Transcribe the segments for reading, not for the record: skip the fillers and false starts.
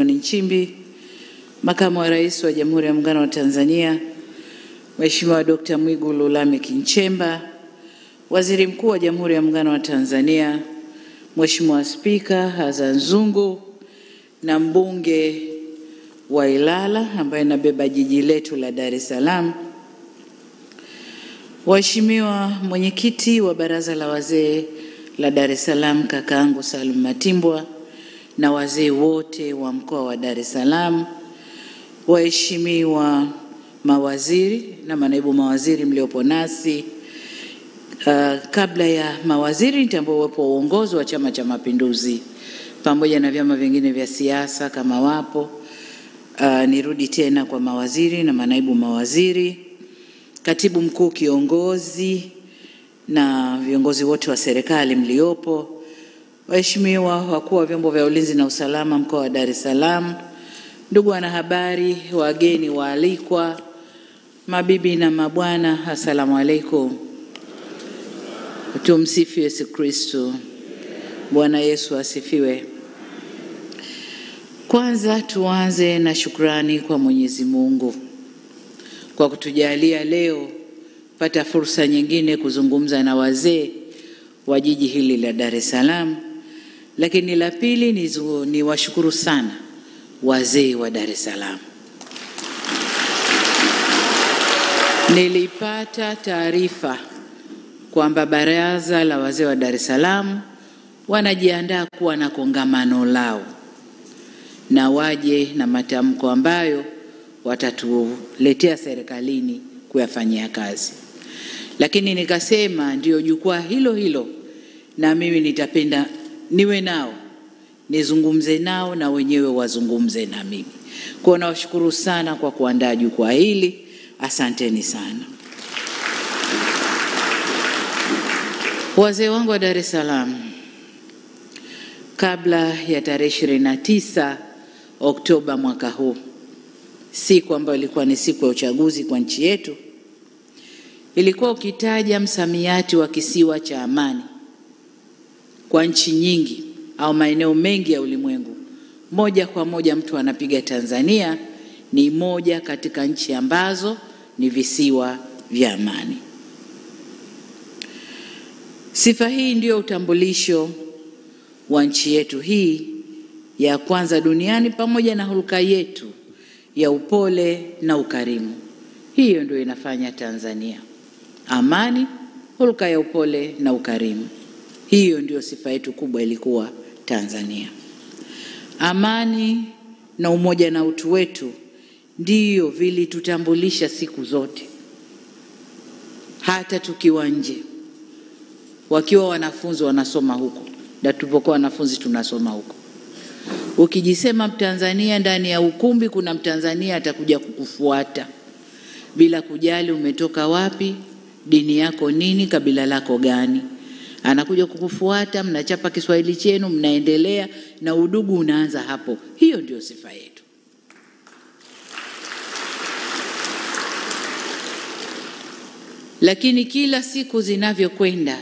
Nchimbi, Makamu wa Rais wa Jamhuri ya Muungano wa Tanzania, Mheshimiwa Dr. Mwigulu Lameck Nchemba, Waziri Mkuu wa Jamhuri ya Muungano wa Tanzania, Mheshimiwa Spika Hassan Zungu na mbunge wa Ilala ambaye anabeba jiji letu la Dar es Salaam, Waheshimiwa Mwenyekiti wa Baraza la Wazee la Dar es Salaam kakaangu Salum Matimbwa na wazee wote wa mkoa wa Dar es Salaam, waheshimiwa mawaziri na manaibu mawaziri mliopo nasi. Kabla ya mawaziri nitambua uwepo wa uongozi wa Chama cha Mapinduzi pamoja na vyama vingine vya siasa kama wapo. Nirudi tena kwa mawaziri na manaibu mawaziri, katibu mkuu kiongozi na viongozi wote wa serikali mliopo, waheshimiwa wakuu wa vyombo vya ulinzi na usalama mkoa wa Dar es Salaam, ndugu wanahabari, wageni waalikwa, mabibi na mabwana, asalamu alaikum. Tumsifu Yesu Kristo. Bwana Yesu asifiwe. Kwanza tuanze na shukrani kwa Mwenyezi Mungu kwa kutujalia leo pata fursa nyingine kuzungumza na wazee wa jiji hili la Dar es Salaam. Lakini la pili ni washukuru sana wazee wa Dar es Salaam. Nilipata taarifa kwamba Baraza la Wazee wa Dar es Salaam wanajiandaa kuwa na kongamano lao na waje na matamko ambayo watatuletea serikalini kuyafanyia kazi. Lakini nikasema ndio jukwaa hilo hilo na mimi nitapenda niwe nao, nizungumze nao na wenyewe wazungumze na mimi. Kwa nawashukuru sana kwa kuandaa jukwaa hili, asanteni sana. Wazee wangu wa Dar es Salaam, kabla ya tarehe 29 Oktoba mwaka huu, siku ambayo ilikuwa ni siku ya uchaguzi kwa nchi yetu, ilikuwa ukitaja msamiati wa kisiwa cha amani kwa nchi nyingi au maeneo mengi ya ulimwengu, moja kwa moja mtu anapiga Tanzania ni moja katika nchi ambazo ni visiwa vya amani. Sifa hii ndio utambulisho wa nchi yetu hii ya kwanza duniani, pamoja na hulka yetu ya upole na ukarimu. Hiyo ndio inafanya Tanzania. Amani, hulka ya upole na ukarimu. Hiyo ndio sifa yetu kubwa ilikuwa Tanzania. Amani na umoja na utu wetu ndiyo vilitutambulisha siku zote. Hata tukiwa nje, wakiwa wanafunzi wanasoma huko, na tulipokuwa wanafunzi tunasoma huko. Ukijisema Mtanzania ndani ya ukumbi, kuna Mtanzania atakuja kukufuata bila kujali umetoka wapi, dini yako nini, kabila lako gani. Anakuja kukufuata, mnachapa Kiswahili chenu, mnaendelea na udugu unaanza hapo. Hiyo ndio sifa yetu. Lakini kila siku zinavyokwenda,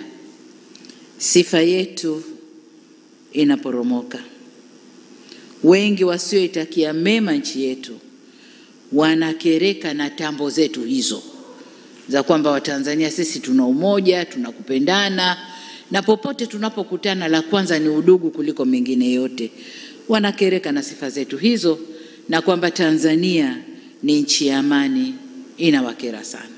sifa yetu inaporomoka. Wengi wasioitakia mema nchi yetu wanakereka na tambo zetu hizo za kwamba Watanzania sisi tuna umoja, tunakupendana, na popote tunapokutana la kwanza ni udugu kuliko mengine yote. Wanakereka na sifa zetu hizo, na kwamba Tanzania ni nchi ya amani inawakera sana.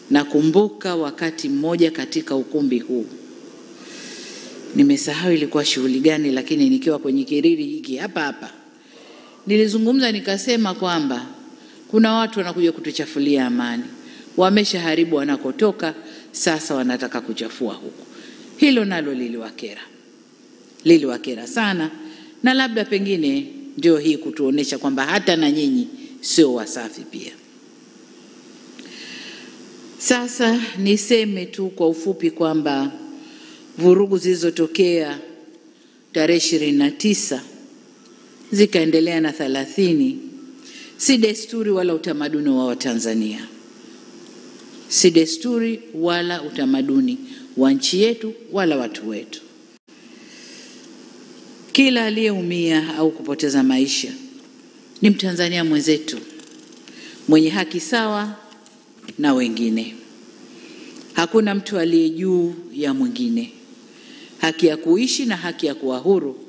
Nakumbuka wakati mmoja katika ukumbi huu, nimesahau ilikuwa shughuli gani, lakini nikiwa kwenye kiriri hiki hapa hapa nilizungumza nikasema kwamba kuna watu wanakuja kutuchafulia amani, wameshaharibu wanakotoka, sasa wanataka kuchafua huku. Hilo nalo liliwakera, liliwakera sana, na labda pengine ndio hii kutuonesha kwamba hata na nyinyi sio wasafi pia. Sasa niseme tu kwa ufupi kwamba vurugu zilizotokea tarehe 29 zikaendelea na 30 si desturi wala utamaduni wa Watanzania. Si desturi wala utamaduni wa nchi yetu wala watu wetu. Kila aliyeumia au kupoteza maisha ni Mtanzania mwenzetu mwenye haki sawa na wengine. Hakuna mtu aliye juu ya mwingine. Haki ya kuishi na haki ya kuwa huru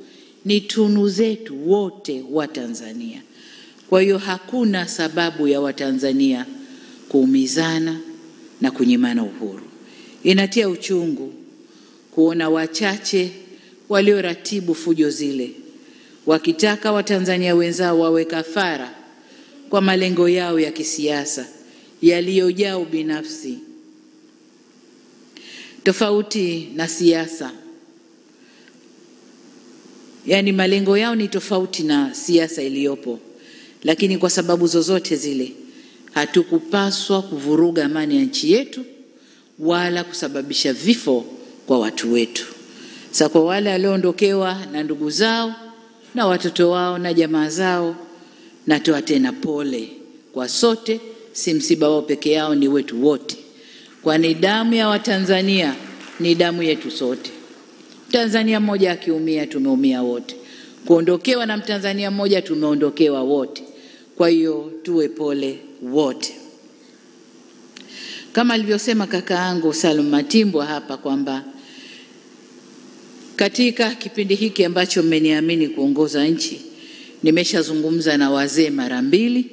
ni tunu zetu wote wa Tanzania. Kwa hiyo hakuna sababu ya Watanzania kuumizana na kunyimana uhuru. Inatia uchungu kuona wachache walioratibu fujo zile wakitaka Watanzania wenzao wawe kafara kwa malengo yao ya kisiasa yaliyojaa ubinafsi. Tofauti na siasa, yani malengo yao ni tofauti na siasa iliyopo, lakini kwa sababu zozote zile hatukupaswa kuvuruga amani ya nchi yetu wala kusababisha vifo kwa watu wetu. Sasa kwa wale walioondokewa na ndugu zao na watoto wao na jamaa zao, natoa tena pole kwa sote. Si msiba wao peke yao, ni wetu wote, kwani damu ya Watanzania ni damu yetu sote. Mtanzania mmoja akiumia, tumeumia wote. Kuondokewa na Mtanzania mmoja, tumeondokewa wote. Kwa hiyo tuwe pole wote. Kama alivyosema kakaangu Salum Matimbwa hapa kwamba katika kipindi hiki ambacho mmeniamini kuongoza nchi, nimeshazungumza na wazee mara mbili.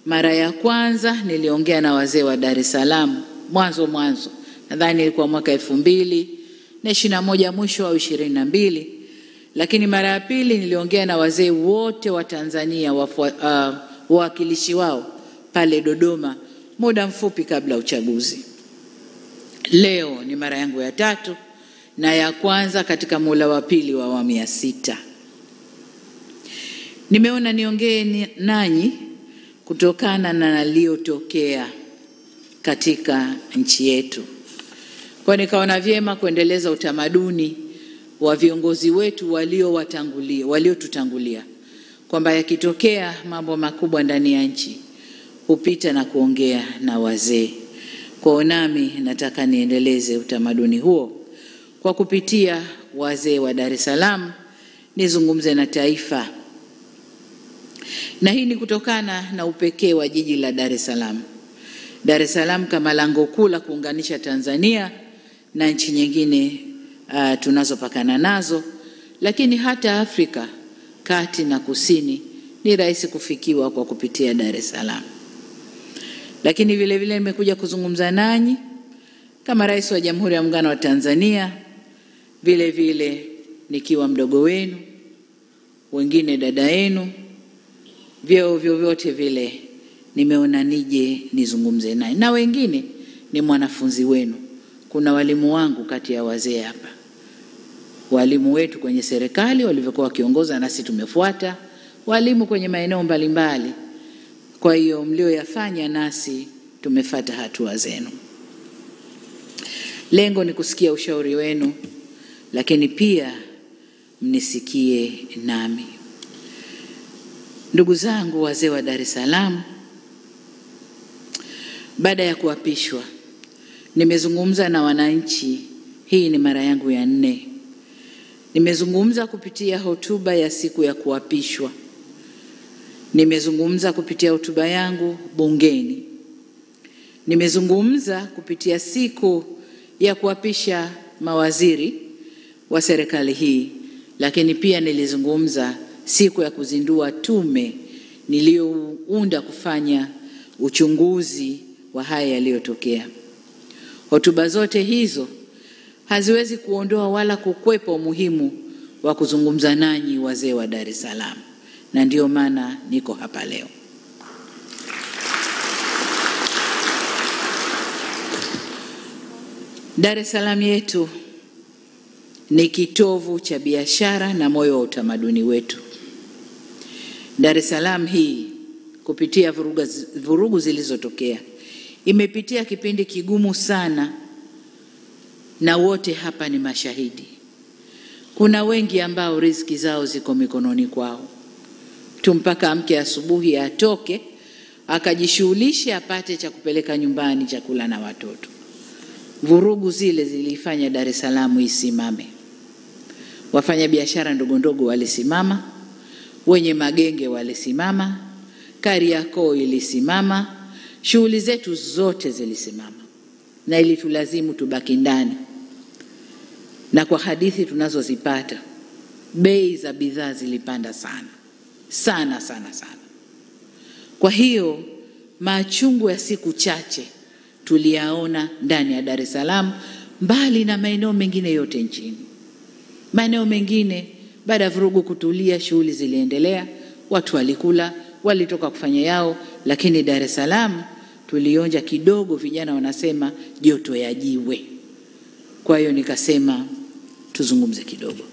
Mara ya kwanza niliongea na wazee wa Dar es Salaam mwanzo, nadhani ilikuwa mwaka 2021 mwisho au 22. Lakini mara ya pili niliongea na wazee wote wa Tanzania, wawakilishi wao pale Dodoma muda mfupi kabla uchaguzi. Leo ni mara yangu ya tatu na ya kwanza katika muhula wa pili wa awamu ya 6. Nimeona niongee nanyi kutokana na yaliyotokea katika nchi yetu. Kwa nikaona vyema kuendeleza utamaduni wa viongozi wetu waliotutangulia, kwamba yakitokea mambo makubwa ndani ya nchi hupita na kuongea na wazee. Kwa nami nataka niendeleze utamaduni huo kwa kupitia wazee wa Dar es Salaam, nizungumze na taifa. Na hii ni kutokana na upekee wa jiji la Dar es Salaam. Dar es Salaam kama lango kuu la kuunganisha Tanzania na nchi nyingine tunazopakana nazo, lakini hata Afrika kati na kusini ni rahisi kufikiwa kwa kupitia Dar es Salaam. Lakini vile vile nimekuja kuzungumza nanyi kama Rais wa Jamhuri ya Muungano wa Tanzania, vile vile nikiwa mdogo wenu, wengine dada yenu, vyeo vyovyote vile nimeona nije nizungumze naye, na wengine ni mwanafunzi wenu. Kuna walimu wangu kati ya wazee hapa, walimu wetu kwenye serikali walivyokuwa wakiongoza nasi tumefuata, walimu kwenye maeneo mbalimbali. Kwa hiyo mlioyafanya nasi tumefuata hatua zenu. Lengo ni kusikia ushauri wenu, lakini pia mnisikie nami. Ndugu zangu wazee wa Dar es Salaam, baada ya kuapishwa nimezungumza na wananchi. Hii ni mara yangu ya 4. Nimezungumza kupitia hotuba ya siku ya kuapishwa. Nimezungumza kupitia hotuba yangu bungeni. Nimezungumza kupitia siku ya kuapisha mawaziri wa serikali hii, lakini pia nilizungumza siku ya kuzindua tume niliyounda kufanya uchunguzi wa haya yaliyotokea. Hotuba zote hizo haziwezi kuondoa wala kukwepa umuhimu wa kuzungumza nanyi wazee wa Dar es Salaam, na ndio maana niko hapa leo. Dar es Salaam yetu ni kitovu cha biashara na moyo wa utamaduni wetu. Dar es Salaam hii kupitia vurugu zilizotokea imepitia kipindi kigumu sana, na wote hapa ni mashahidi. Kuna wengi ambao riziki zao ziko mikononi kwao. Tumpaka amke asubuhi atoke akajishughulishe apate cha kupeleka nyumbani chakula na watoto. Vurugu zile zilifanya Dar es Salaam isimame. Wafanyabiashara ndogo ndogo walisimama, wenye magenge walisimama, Kariakoo ilisimama, shughuli zetu zote zilisimama, na ilitulazimu tubaki ndani. Na kwa hadithi tunazozipata, bei za bidhaa zilipanda sana sana sana sana. Kwa hiyo machungu ya siku chache tuliyaona ndani ya Dar es Salaam, mbali na maeneo mengine yote nchini. Maeneo mengine baada ya vurugu kutulia, shughuli ziliendelea, watu walikula, walitoka kufanya yao, lakini Dar es Salaam tulionja kidogo, vijana wanasema joto ya jiwe. Kwa hiyo nikasema tuzungumze kidogo.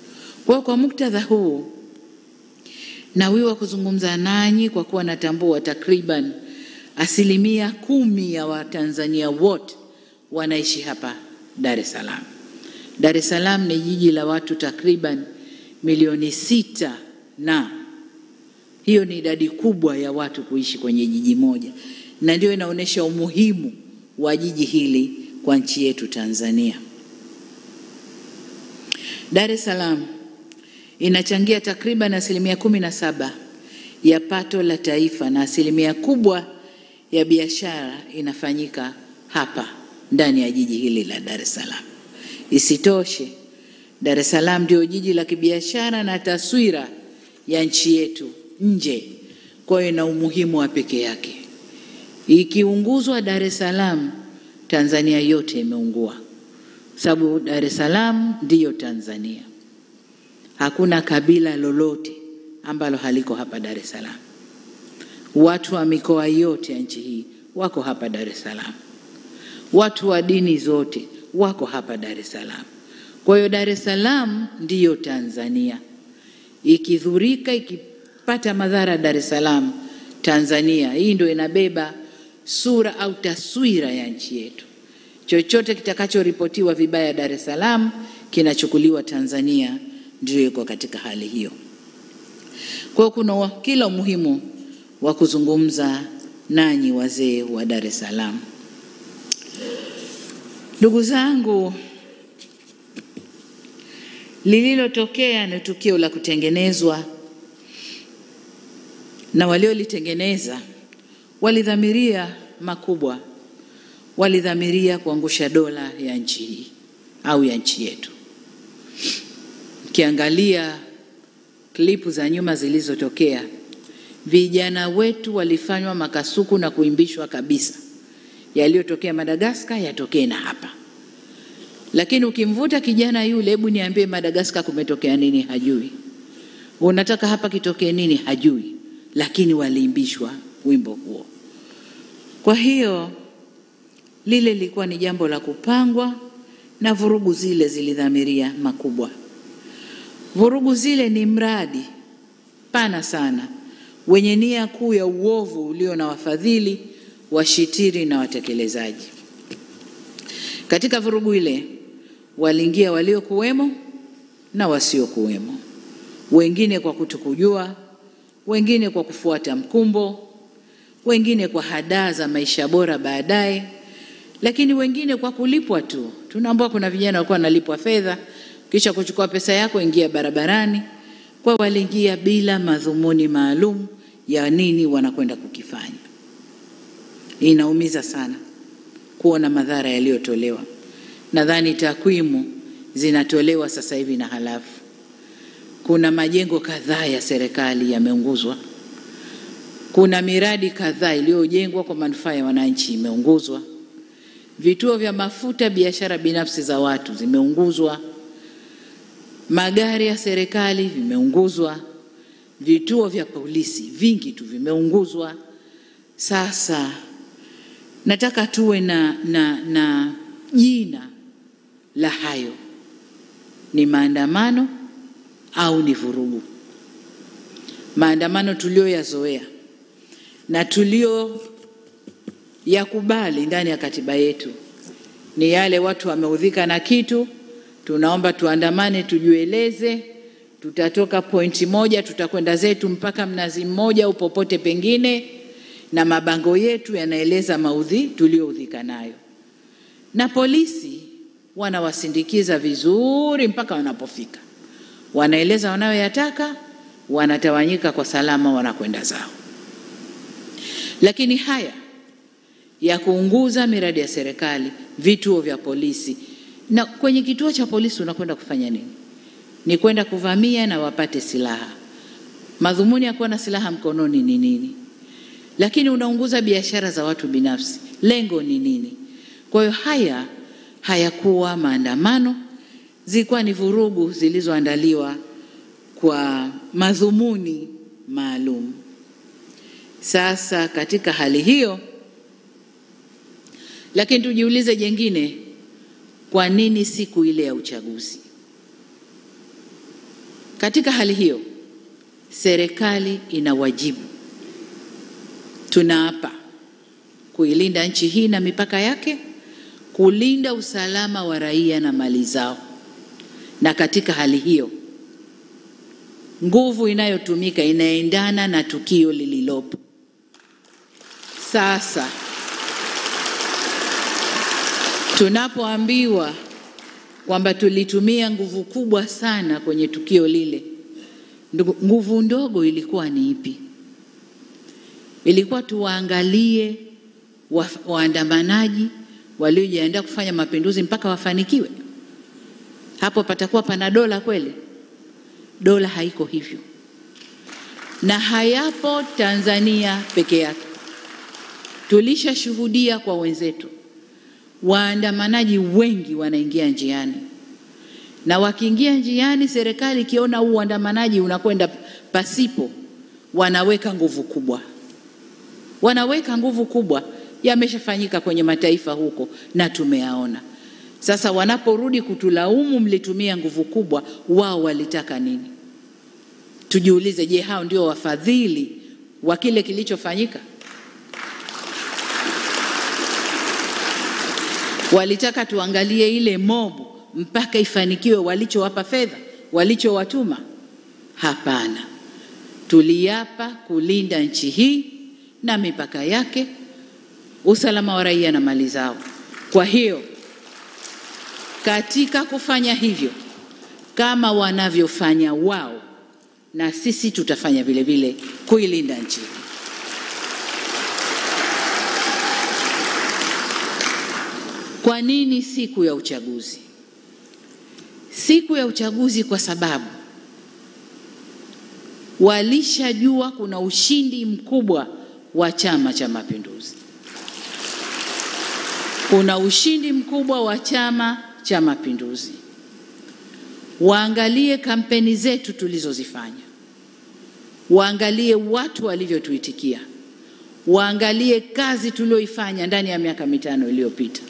Kwa muktadha huu nawiwa kuzungumza nanyi kwa kuwa natambua takriban 10% ya Watanzania wote wanaishi hapa Dar es Salaam. Dar es Salaam ni jiji la watu takriban 6 milioni, na hiyo ni idadi kubwa ya watu kuishi kwenye jiji moja, na ndio inaonyesha umuhimu wa jiji hili kwa nchi yetu Tanzania. Dar es Salaam inachangia takriban 17% ya pato la taifa, na asilimia kubwa ya biashara inafanyika hapa ndani ya jiji hili la Dar es Salaam. Isitoshe, Dar es Salaam ndio jiji la kibiashara na taswira ya nchi yetu nje. Kwa hiyo ina umuhimu wa pekee yake. Ikiunguzwa Dar es Salaam, Tanzania yote imeungua, sababu Dar es Salaam ndiyo Tanzania. Hakuna kabila lolote ambalo haliko hapa Dar es Salaam. Watu wa mikoa yote ya nchi hii wako hapa Dar es Salaam. Watu wa dini zote wako hapa Dar es Salaam. Kwa hiyo Dar es Salaam ndiyo Tanzania. Ikidhurika, ikipata madhara Dar es Salaam, Tanzania hii ndio inabeba sura au taswira ya nchi yetu. Chochote kitakachoripotiwa vibaya Dar es Salaam kinachukuliwa Tanzania ndio iko katika hali hiyo. Kwa hiyo kuna kila umuhimu wa kuzungumza nanyi wazee wa Dar es Salaam. Ndugu zangu, lililotokea ni tukio la kutengenezwa, na waliolitengeneza walidhamiria makubwa. Walidhamiria kuangusha dola ya nchi hii au ya nchi yetu. Ukiangalia klipu za nyuma zilizotokea, vijana wetu walifanywa makasuku na kuimbishwa kabisa. Yaliyotokea Madagascar yatokee na hapa. Lakini ukimvuta kijana yule, hebu niambie Madagascar kumetokea nini, hajui. Unataka hapa kitokee nini, hajui. Lakini waliimbishwa wimbo huo. Kwa hiyo lile lilikuwa ni jambo la kupangwa, na vurugu zile zilidhamiria makubwa. Vurugu zile ni mradi pana sana wenye nia kuu ya uovu ulio na wafadhili, washitiri na watekelezaji. Katika vurugu ile waliingia waliokuwemo na wasiokuwemo, wengine kwa kutokujua, wengine kwa kufuata mkumbo, wengine kwa hadaa za maisha bora baadaye, lakini wengine kwa kulipwa tu. Tunaambiwa kuna vijana walikuwa wanalipwa fedha, kisha kuchukua pesa yako ingia barabarani. Kwa waliingia bila madhumuni maalum ya nini wanakwenda kukifanya. Inaumiza sana kuona madhara yaliyotolewa. Nadhani takwimu zinatolewa sasa hivi na halafu. Kuna majengo kadhaa ya serikali yameunguzwa. Kuna miradi kadhaa iliyojengwa kwa manufaa ya wananchi imeunguzwa. Vituo vya mafuta, biashara binafsi za watu zimeunguzwa. Magari ya serikali vimeunguzwa. Vituo vya polisi vingi tu vimeunguzwa. Sasa nataka tuwe na jina la hayo. Ni maandamano au ni vurugu? Maandamano tulioyazoea na tulio yakubali ndani ya katiba yetu ni yale watu wameudhika na kitu, tunaomba tuandamane tujieleze, tutatoka pointi moja tutakwenda zetu mpaka Mnazi Mmoja au popote pengine, na mabango yetu yanaeleza maudhi tulioudhika nayo. Na polisi wanawasindikiza vizuri mpaka wanapofika. Wanaeleza wanayoyataka, wanatawanyika kwa salama, wanakwenda zao. Lakini haya ya kuunguza miradi ya serikali, vituo vya polisi, na kwenye kituo cha polisi unakwenda kufanya nini? Ni kwenda kuvamia na wapate silaha. Madhumuni ya kuwa na silaha mkononi ni nini? Lakini unaunguza biashara za watu binafsi, lengo ni nini? Kwa hiyo haya hayakuwa maandamano, zilikuwa ni vurugu zilizoandaliwa kwa madhumuni maalum. Sasa katika hali hiyo, lakini tujiulize jengine, kwa nini siku ile ya uchaguzi? Katika hali hiyo, serikali ina wajibu. Tunaapa kuilinda nchi hii na mipaka yake, kulinda usalama wa raia na mali zao. Na katika hali hiyo, nguvu inayotumika inaendana na tukio lililopo. Sasa tunapoambiwa kwamba tulitumia nguvu kubwa sana kwenye tukio lile, nguvu ndogo ilikuwa ni ipi? Ilikuwa tuwaangalie waandamanaji waliojiandaa kufanya mapinduzi mpaka wafanikiwe? Hapo patakuwa pana dola kweli? Dola haiko hivyo. Na hayapo Tanzania peke yake. Tulishashuhudia kwa wenzetu, waandamanaji wengi wanaingia njiani. Na wakiingia njiani, serikali ikiona uandamanaji unakwenda pasipo, wanaweka nguvu kubwa. Wanaweka nguvu kubwa. Yameshafanyika kwenye mataifa huko na tumeyaona. Sasa wanaporudi kutulaumu mlitumia nguvu kubwa, wao walitaka nini? Tujiulize, je, hao ndio wafadhili wa kile kilichofanyika? Walitaka tuangalie ile mobu mpaka ifanikiwe walichowapa fedha, walichowatuma? Hapana. Tuliapa kulinda nchi hii na mipaka yake, usalama wa raia na mali zao. Kwa hiyo katika kufanya hivyo, kama wanavyofanya wao, na sisi tutafanya vile vile kuilinda nchi. Kwa nini siku ya uchaguzi? Siku ya uchaguzi kwa sababu walishajua kuna ushindi mkubwa wa Chama cha Mapinduzi. Kuna ushindi mkubwa wa Chama cha Mapinduzi. Waangalie kampeni zetu tulizozifanya. Waangalie watu walivyotuitikia. Waangalie kazi tulioifanya ndani ya miaka 5 iliyopita.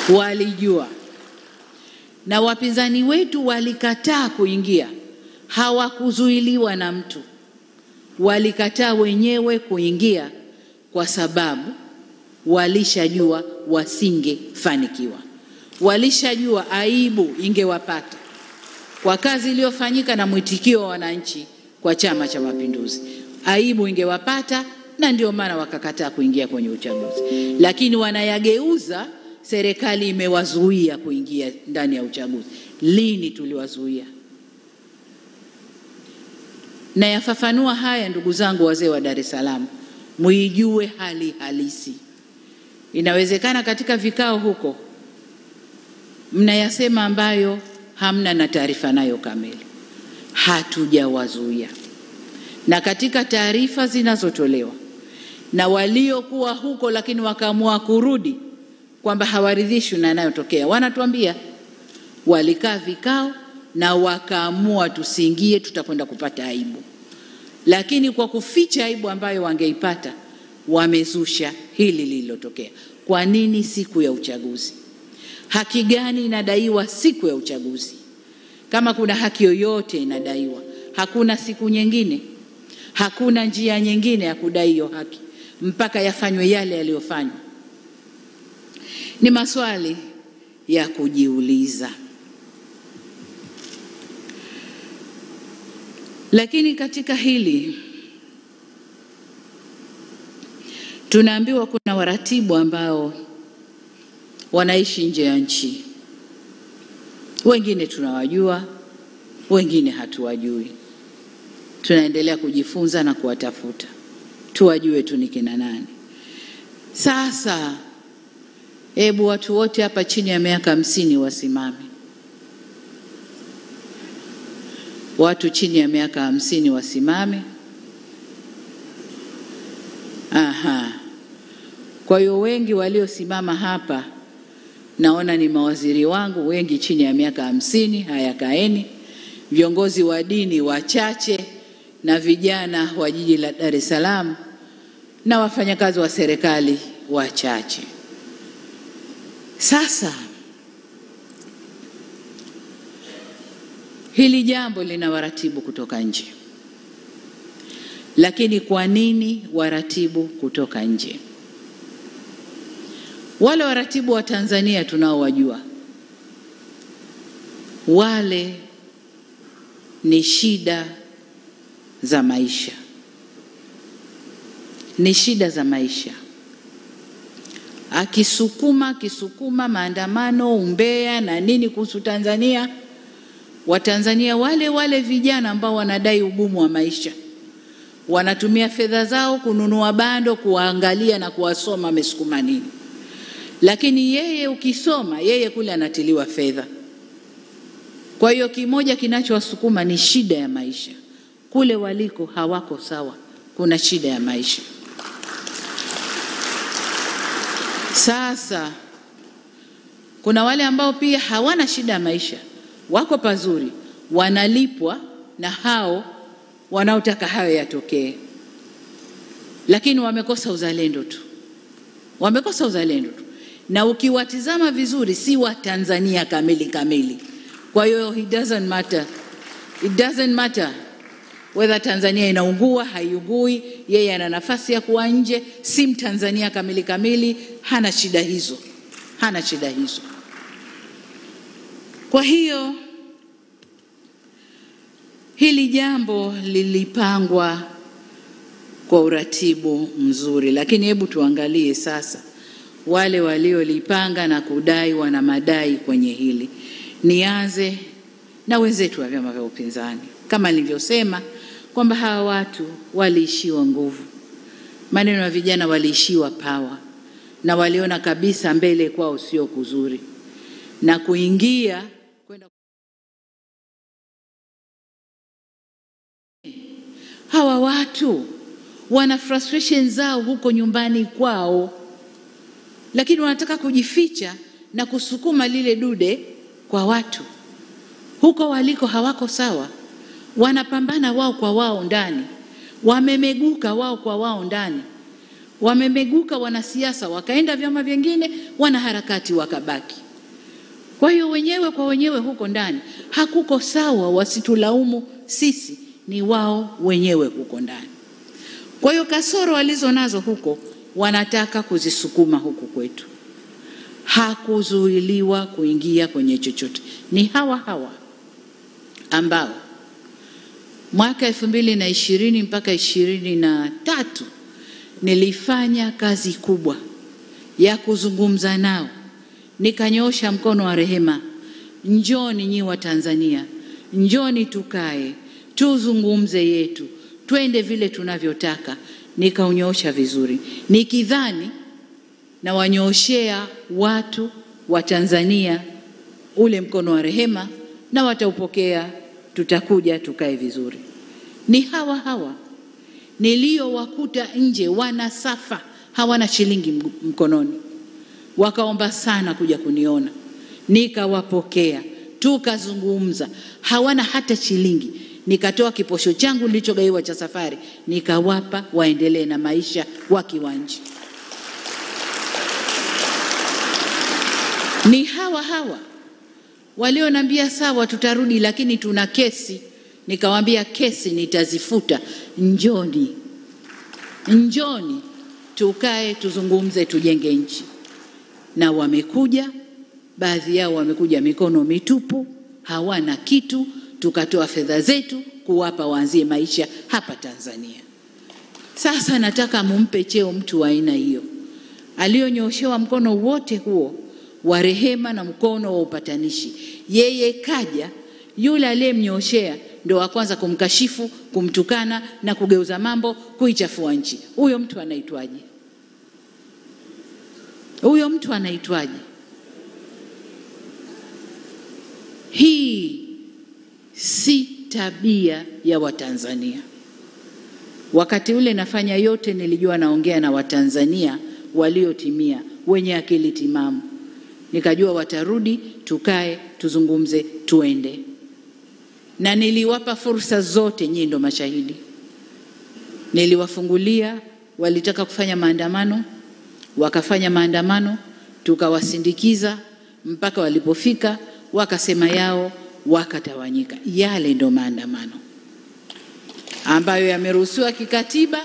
Walijua. Na wapinzani wetu walikataa kuingia. Hawakuzuiliwa na mtu. Walikataa wenyewe kuingia kwa sababu walishajua wasingefanikiwa. Walishajua aibu ingewapata kwa kazi iliyofanyika na mwitikio wa wananchi kwa Chama cha Mapinduzi. Aibu ingewapata, na ndio maana wakakataa kuingia kwenye uchaguzi. Lakini wanayageuza, serikali imewazuia kuingia ndani ya uchaguzi. Lini tuliwazuia? Na yafafanua haya, ndugu zangu wazee wa Dar es Salaam, muijue hali halisi. Inawezekana katika vikao huko mnayasema ambayo hamna na taarifa nayo kamili. Hatujawazuia. Na katika taarifa zinazotolewa na waliokuwa huko lakini wakaamua kurudi kwamba hawaridhishwi na yanayotokea, wanatuambia walikaa vikao na wakaamua tusiingie, tutakwenda kupata aibu. Lakini kwa kuficha aibu ambayo wangeipata, wamezusha hili lililotokea. Kwa nini siku ya uchaguzi? Haki gani inadaiwa siku ya uchaguzi? Kama kuna haki yoyote inadaiwa, hakuna siku nyingine, hakuna njia nyingine ya kudai hiyo haki mpaka yafanywe yale yaliyofanywa. Ni maswali ya kujiuliza. Lakini katika hili tunaambiwa kuna waratibu ambao wanaishi nje ya nchi, Wengine tunawajua, wengine hatuwajui. Tunaendelea kujifunza na kuwatafuta, tuwajue tu ni kina nani. Sasa hebu watu wote hapa chini ya miaka 50 wasimame. Watu chini ya miaka 50 wasimame. Aha. Kwa hiyo wengi waliosimama hapa naona ni mawaziri wangu, wengi chini ya miaka 50. Haya, kaeni. Viongozi wa dini wachache na vijana wa jiji la Dar es Salaam na wafanyakazi wa serikali wachache. Sasa hili jambo lina waratibu kutoka nje. Lakini kwa nini waratibu kutoka nje? Wale waratibu wa Tanzania tunaowajua, wale ni shida za maisha. Ni shida za maisha. Akisukuma maandamano, umbea na nini kuhusu Tanzania, Watanzania wale wale vijana ambao wanadai ugumu wa maisha wanatumia fedha zao kununua bando, kuwaangalia na kuwasoma amesukuma nini. Lakini yeye ukisoma, yeye kule anatiliwa fedha. Kwa hiyo kimoja kinachowasukuma ni shida ya maisha. Kule waliko hawako sawa, kuna shida ya maisha. Sasa kuna wale ambao pia hawana shida ya maisha, wako pazuri, wanalipwa na hao wanaotaka hayo yatokee, lakini wamekosa uzalendo tu. Wamekosa uzalendo tu. Na ukiwatizama vizuri si wa Tanzania kamili kamili. Kwa hiyo it doesn't matter. It doesn't matter whether Tanzania inaungua, haiungui, yeye ana nafasi ya kuwa nje, si Mtanzania kamili kamili, hana shida hizo. Hana shida hizo. Kwa hiyo hili jambo lilipangwa kwa uratibu mzuri, lakini hebu tuangalie sasa wale waliolipanga na kudai wana madai kwenye hili. Nianze na wenzetu wa vyama vya upinzani. Kama nilivyosema kwamba hawa watu waliishiwa nguvu. Maneno ya vijana, waliishiwa power na waliona kabisa mbele kwao sio kuzuri. Na kuingia kwenda hawa watu wana frustration zao huko nyumbani kwao, lakini wanataka kujificha na kusukuma lile dude kwa watu. Huko waliko hawako sawa, wanapambana wao kwa wao ndani, wamemeguka wao kwa wao ndani, wamemeguka wanasiasa wakaenda vyama vingine, wanaharakati wakabaki. Kwa hiyo wenyewe kwa wenyewe huko ndani hakuko sawa, wasitulaumu sisi, ni wao wenyewe huko ndani. Kwa hiyo kasoro walizo nazo huko wanataka kuzisukuma huku kwetu. Hakuzuiliwa kuingia kwenye chochote. Ni hawa hawa ambao mwaka 2020 mpaka 23 nilifanya kazi kubwa ya kuzungumza nao. Nikanyoosha mkono wa rehema, njoni nyi wa Tanzania, njoni tukae, tuzungumze yetu, twende vile tunavyotaka. Nikaunyoosha vizuri, nikidhani na wanyooshea watu wa Tanzania ule mkono wa rehema na wataupokea, tutakuja tukae vizuri. Ni hawa hawa niliowakuta nje wanasafa, hawana shilingi mkononi, wakaomba sana kuja kuniona, nikawapokea, tukazungumza, hawana hata shilingi. Nikatoa kiposho changu nilichogaiwa cha safari, nikawapa waendelee na maisha wakiwa nje. Ni hawa hawa walionambia sawa tutarudi, lakini tuna kesi. Nikawaambia kesi nitazifuta, njoni, njoni tukae tuzungumze, tujenge nchi. Na wamekuja, baadhi yao wamekuja mikono mitupu, hawana kitu. Tukatoa fedha zetu kuwapa waanzie maisha hapa Tanzania. Sasa nataka mumpe cheo mtu wa aina hiyo, aliyonyoshewa mkono wote huo wa rehema na mkono wa upatanishi. Yeye kaja, yule aliyemnyoshea ndio wa kwanza kumkashifu, kumtukana na kugeuza mambo, kuichafua nchi. Huyo mtu anaitwaje? Huyo mtu anaitwaje? Hii si tabia ya Watanzania. Wakati ule nafanya yote nilijua naongea na Watanzania waliotimia, wenye akili timamu. Nikajua watarudi, tukae, tuzungumze, tuende. Na niliwapa fursa zote, nyinyi ndo mashahidi. Niliwafungulia, walitaka kufanya maandamano, wakafanya maandamano, tukawasindikiza mpaka walipofika, wakasema yao, wakatawanyika. Yale ndo maandamano ambayo yameruhusiwa kikatiba,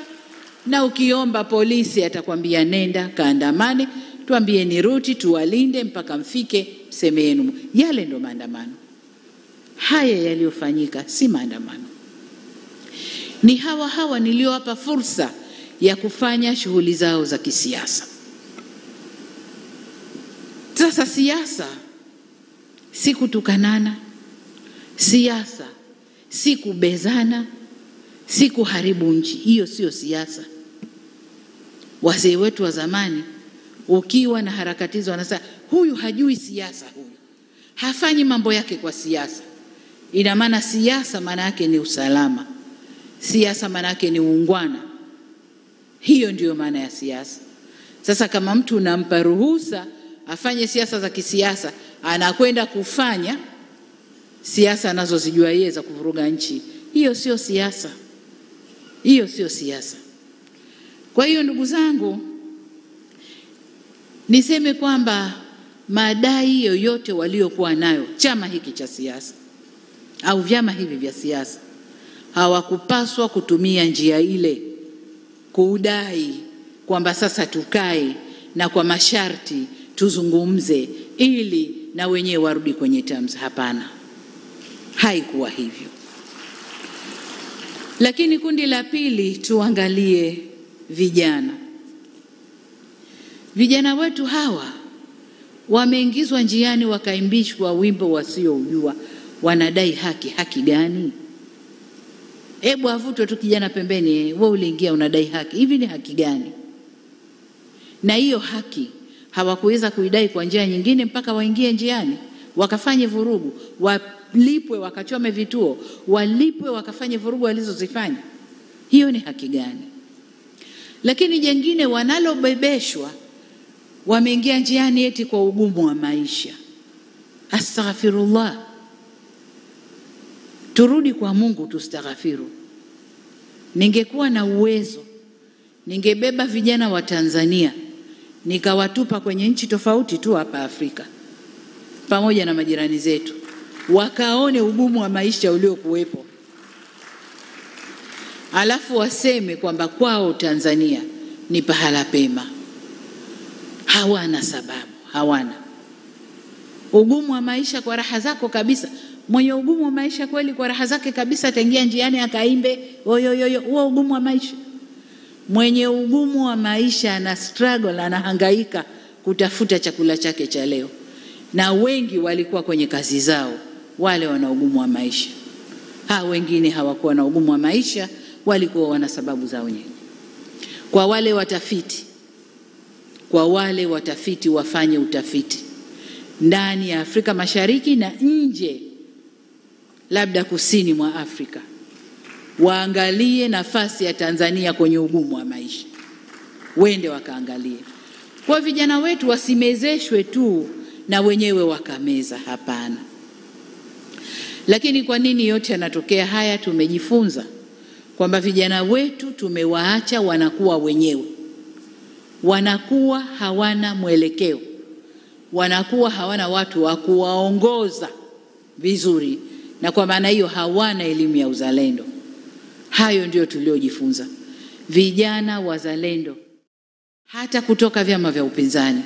na ukiomba polisi atakwambia nenda kaandamane, tuambie ni ruti, tuwalinde mpaka mfike mseme yenu. Yale ndo maandamano. Haya yaliyofanyika si maandamano. Ni hawa hawa niliowapa fursa ya kufanya shughuli zao za kisiasa. Sasa siasa si kutukanana, siasa si kubezana, si kuharibu nchi. Hiyo sio siasa. Wazee wetu wa zamani ukiwa na harakati hizo wanasema huyu hajui siasa, huyu hafanyi mambo yake kwa siasa. Ina maana siasa maana yake ni usalama, siasa maana yake ni uungwana. Hiyo ndiyo maana ya siasa. Sasa kama mtu unampa ruhusa afanye siasa za kisiasa, anakwenda kufanya siasa anazozijua yeye za kuvuruga nchi, hiyo sio siasa. Hiyo sio siasa. Kwa hiyo ndugu zangu, niseme kwamba madai yoyote waliokuwa nayo chama hiki cha siasa au vyama hivi vya siasa, hawakupaswa kutumia njia ile kudai kwamba sasa tukae na kwa masharti tuzungumze ili na wenyewe warudi kwenye terms. Hapana, haikuwa hivyo. Lakini kundi la pili, tuangalie vijana. Vijana wetu hawa wameingizwa njiani, wakaimbishwa wimbo wasioujua, wanadai haki. Haki gani? Hebu avutwe tu kijana pembeni, wewe uliingia unadai haki, hivi ni haki gani? Na hiyo haki hawakuweza kuidai kwa njia nyingine mpaka waingie njiani, wakafanye vurugu, walipwe wakachome vituo, walipwe wakafanye vurugu walizozifanya. Hiyo ni haki gani? Lakini jengine wanalobebeshwa, wameingia njiani eti kwa ugumu wa maisha. Astaghfirullah. Turudi kwa Mungu tustaghfiru. Ningekuwa na uwezo, ningebeba vijana wa Tanzania nikawatupa kwenye nchi tofauti tu hapa Afrika pamoja na majirani zetu, wakaone ugumu wa maisha uliokuwepo, alafu waseme kwamba kwao Tanzania ni pahala pema. Hawana sababu, hawana. Ugumu wa maisha kwa raha zako kabisa. Mwenye ugumu wa maisha kweli kwa raha zake kabisa ataingia njiani akaimbe oyoyoyo, huo ugumu wa maisha. Mwenye ugumu wa maisha ana struggle, anahangaika kutafuta chakula chake cha leo. Na wengi walikuwa kwenye kazi zao, wale wana ugumu wa maisha. Ha, wengine hawakuwa na ugumu wa maisha, walikuwa wana sababu zao wenyewe. Kwa wale watafiti, kwa wale watafiti wafanye utafiti ndani ya Afrika Mashariki na nje, labda kusini mwa Afrika, waangalie nafasi ya Tanzania kwenye ugumu wa maisha, wende wakaangalie. Kwa vijana wetu wasimezeshwe tu na wenyewe wakameza, hapana. Lakini kwa nini yote yanatokea haya? Tumejifunza kwamba vijana wetu tumewaacha wanakuwa wenyewe, wanakuwa hawana mwelekeo, wanakuwa hawana watu wa kuwaongoza vizuri, na kwa maana hiyo hawana elimu ya uzalendo. Hayo ndio tuliojifunza. Vijana wazalendo hata kutoka vyama vya upinzani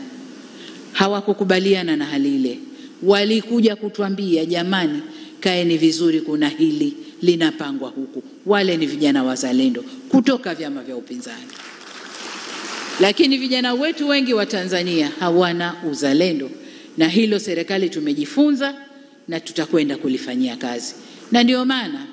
hawakukubaliana na hali ile. Walikuja kutuambia, jamani, kaeni vizuri, kuna hili linapangwa huku. Wale ni vijana wazalendo kutoka vyama vya upinzani. Lakini vijana wetu wengi wa Tanzania hawana uzalendo, Na hilo serikali tumejifunza na tutakwenda kulifanyia kazi. Na ndio maana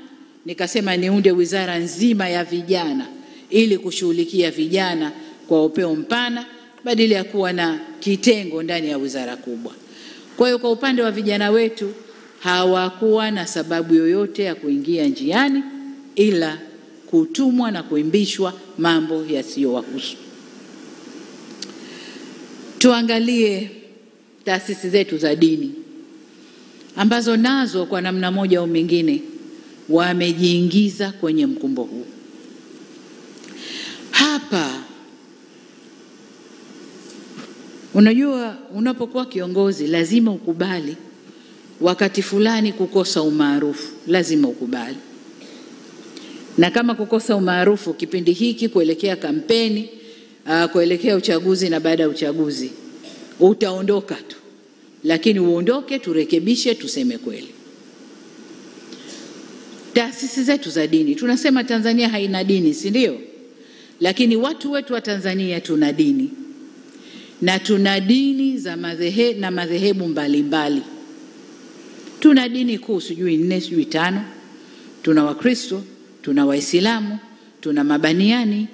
nikasema niunde wizara nzima ya vijana ili kushughulikia vijana kwa upeo mpana badala ya kuwa na kitengo ndani ya wizara kubwa. Kwa hiyo kwa upande wa vijana wetu hawakuwa na sababu yoyote ya kuingia njiani ila kutumwa na kuimbishwa mambo yasiyowahusu. Tuangalie taasisi zetu za dini ambazo nazo kwa namna moja au mingine wamejiingiza kwenye mkumbo huu. Hapa unajua, unapokuwa kiongozi lazima ukubali wakati fulani kukosa umaarufu, lazima ukubali. Na kama kukosa umaarufu kipindi hiki kuelekea kampeni, kuelekea uchaguzi na baada ya uchaguzi, utaondoka tu. Lakini uondoke, turekebishe, tuseme kweli. Taasisi zetu za dini, tunasema Tanzania haina dini, si ndio? Lakini watu wetu wa Tanzania tuna dini. Na tuna dini za na madhehebu mbalimbali. Tuna dini kuu sijui 4 sijui 5. Tuna Wakristo, tuna Waislamu, tuna Mabaniani,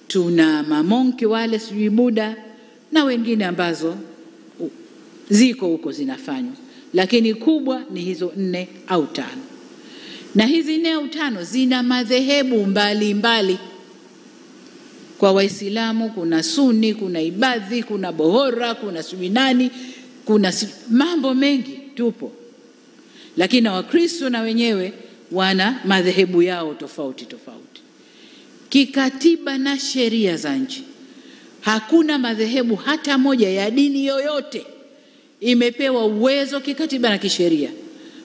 tuna mamonki wale sijui Buddha na wengine ambazo ziko huko zinafanywa. Lakini kubwa ni hizo 4 au 5. Na hizi 4 au 5 zina madhehebu mbalimbali. Kwa Waislamu kuna Sunni, kuna Ibadhi, kuna Bohora, kuna sijui nani, kuna mambo mengi tupo. Lakini na Wakristo na wenyewe wana madhehebu yao tofauti tofauti. Kikatiba na sheria za nchi, hakuna madhehebu hata moja ya dini yoyote imepewa uwezo kikatiba na kisheria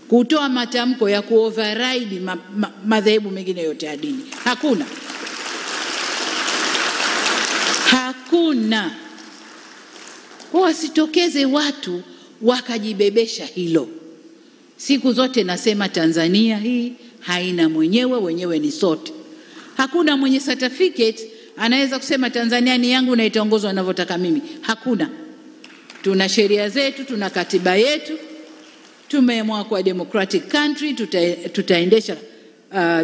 kutoa matamko ya kuoverride madhehebu mengine yote ya dini. Hakuna. Hakuna. Kwa wasitokeze watu wakajibebesha hilo. Siku zote nasema Tanzania hii haina mwenyewe, wenyewe ni sote. Hakuna mwenye certificate anaweza kusema Tanzania ni yangu na itaongozwa ninavyotaka mimi. Hakuna. Tuna sheria zetu, tuna katiba yetu. Tumeamua kwa democratic country, tutaendesha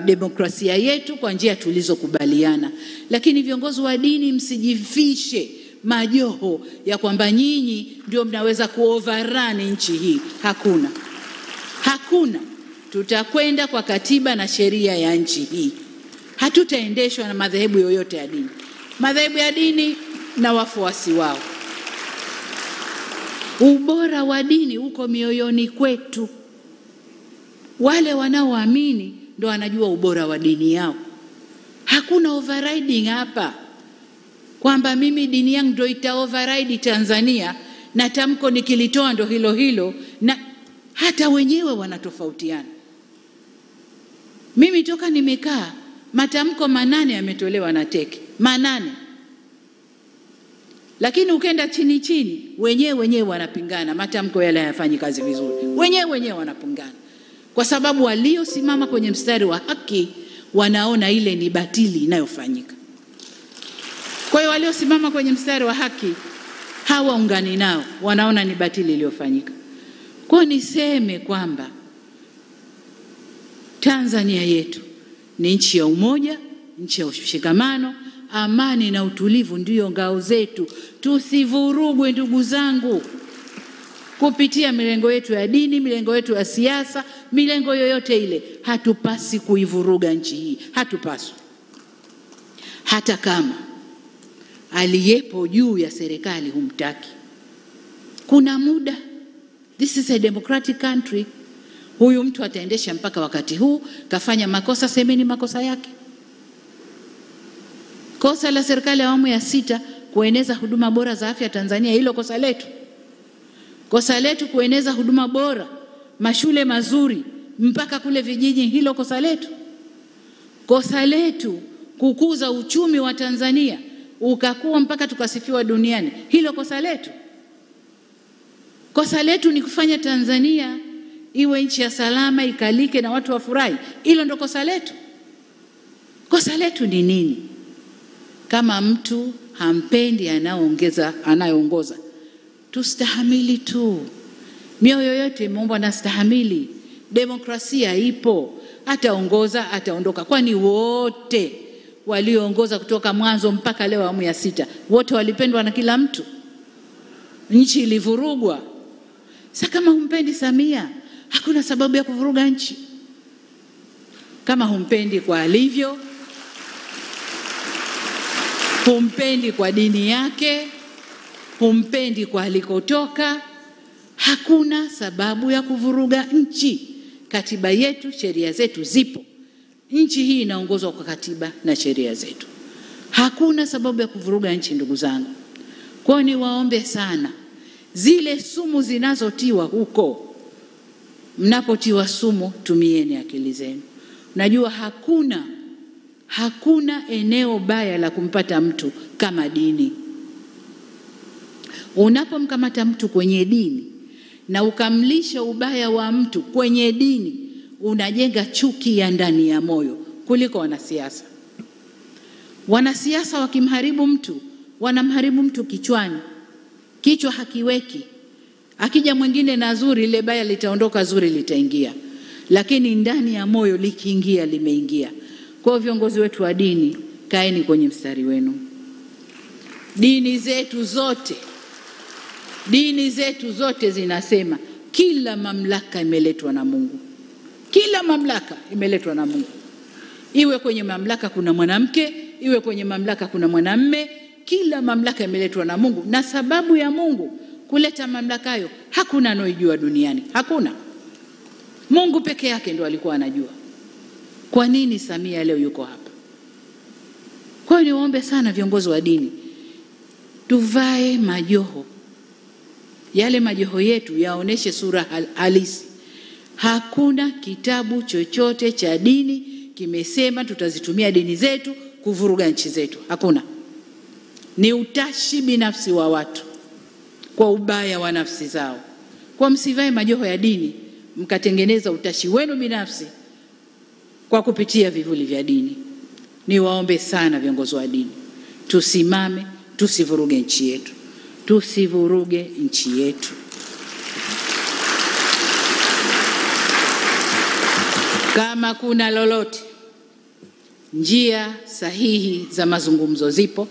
demokrasia yetu kwa njia tulizokubaliana. Lakini viongozi wa dini msijifishe majoho ya kwamba nyinyi ndio mnaweza kuoverrun nchi hii. Hakuna. Hakuna. Tutakwenda kwa katiba na sheria ya nchi hii. Hatutaendeshwa na madhehebu yoyote ya dini. Madhehebu ya dini na wafuasi wao. Ubora wa dini uko mioyoni kwetu. Wale wanaoamini ndio wanajua ubora wa dini yao. Hakuna overriding hapa. Kwamba mimi dini yangu ndio ita override Tanzania na tamko nikilitoa ndio hilo hilo, na hata wenyewe wanatofautiana. Mimi toka nimekaa matamko 8 yametolewa na teke. 8. Lakini ukenda chini chini wenyewe wanapingana, matamko yale hayafanyi kazi vizuri. Wenyewe wanapingana. Kwa sababu waliosimama kwenye mstari wa haki wanaona ile ni batili inayofanyika. Kwa hiyo waliosimama kwenye mstari wa haki hawaungani nao, wanaona ni batili iliyofanyika. Kwa niseme kwamba Tanzania yetu ni nchi ya umoja, nchi ya ushikamano, amani na utulivu ndiyo ngao zetu. Tusivurugwe ndugu zangu kupitia milengo yetu ya dini, milengo yetu ya siasa, milengo yoyote ile. Hatupasi kuivuruga nchi hii, hatupaswi. Hata kama aliyepo juu ya serikali humtaki. Kuna muda. This is a democratic country. Huyu mtu ataendesha mpaka wakati huu, kafanya makosa, semeni makosa yake. Kosa la serikali ya awamu ya 6 kueneza huduma bora za afya Tanzania, hilo kosa letu. Kosa letu kueneza huduma bora, mashule mazuri mpaka kule vijiji, hilo kosa letu. Kosa letu kukuza uchumi wa Tanzania ukakuwa mpaka tukasifiwa duniani, hilo kosa letu. Kosa letu ni kufanya Tanzania iwe nchi ya salama, ikalike na watu wafurahi, hilo ndo kosa letu. Kosa letu ni nini? Kama mtu hampendi anayeongoza, Tustahamili tu. Mioyo yote imeumbwa na stahamili. Demokrasia ipo. Ataongoza, ataondoka. Kwani wote walioongoza kutoka mwanzo mpaka leo awamu ya 6, wote walipendwa na kila mtu? Nchi ilivurugwa. Sasa kama humpendi Samia, hakuna sababu ya kuvuruga nchi. Kama humpendi kwa alivyo, humpendi kwa dini yake, humpendi kwa alikotoka, hakuna sababu ya kuvuruga nchi. Katiba yetu, sheria zetu zipo. Nchi hii inaongozwa kwa katiba na sheria zetu. Hakuna sababu ya kuvuruga nchi, ndugu zangu. Kwa hiyo niwaombe sana, zile sumu zinazotiwa huko, mnapotiwa sumu tumieni akili zenu. Najua hakuna eneo baya la kumpata mtu kama dini. Unapomkamata mtu kwenye dini na ukamlisha ubaya wa mtu kwenye dini, unajenga chuki ya ndani ya moyo kuliko wanasiasa. Wanasiasa wakimharibu mtu, wanamharibu mtu kichwani. Kichwa hakiweki. Akija mwingine na zuri, ile baya litaondoka, zuri litaingia. Lakini ndani ya moyo likiingia, limeingia. Kwa viongozi wetu wa dini, kaeni kwenye mstari wenu. Dini zetu zote, dini zetu zote zinasema kila mamlaka imeletwa na Mungu. Kila mamlaka imeletwa na Mungu. Iwe kwenye mamlaka kuna mwanamke, iwe kwenye mamlaka kuna mwanamme, kila mamlaka imeletwa na Mungu. Na sababu ya Mungu kuleta mamlaka hayo hakuna anayejua duniani, hakuna. Mungu peke yake ndo alikuwa anajua. Kwa nini Samia leo yuko hapa? Kwa hiyo niwaombe sana viongozi wa dini, tuvae majoho. Yale majoho yetu yaoneshe sura halisi. Hakuna kitabu chochote cha dini kimesema tutazitumia dini zetu kuvuruga nchi zetu. Hakuna. Ni utashi binafsi wa watu kwa ubaya wa nafsi zao. Kwa msivae majoho ya dini mkatengeneza utashi wenu binafsi kwa kupitia vivuli vya dini. Niwaombe sana viongozi wa dini, tusimame, tusivuruge nchi yetu. Tusivuruge nchi yetu. Kama kuna lolote, njia sahihi za mazungumzo zipo,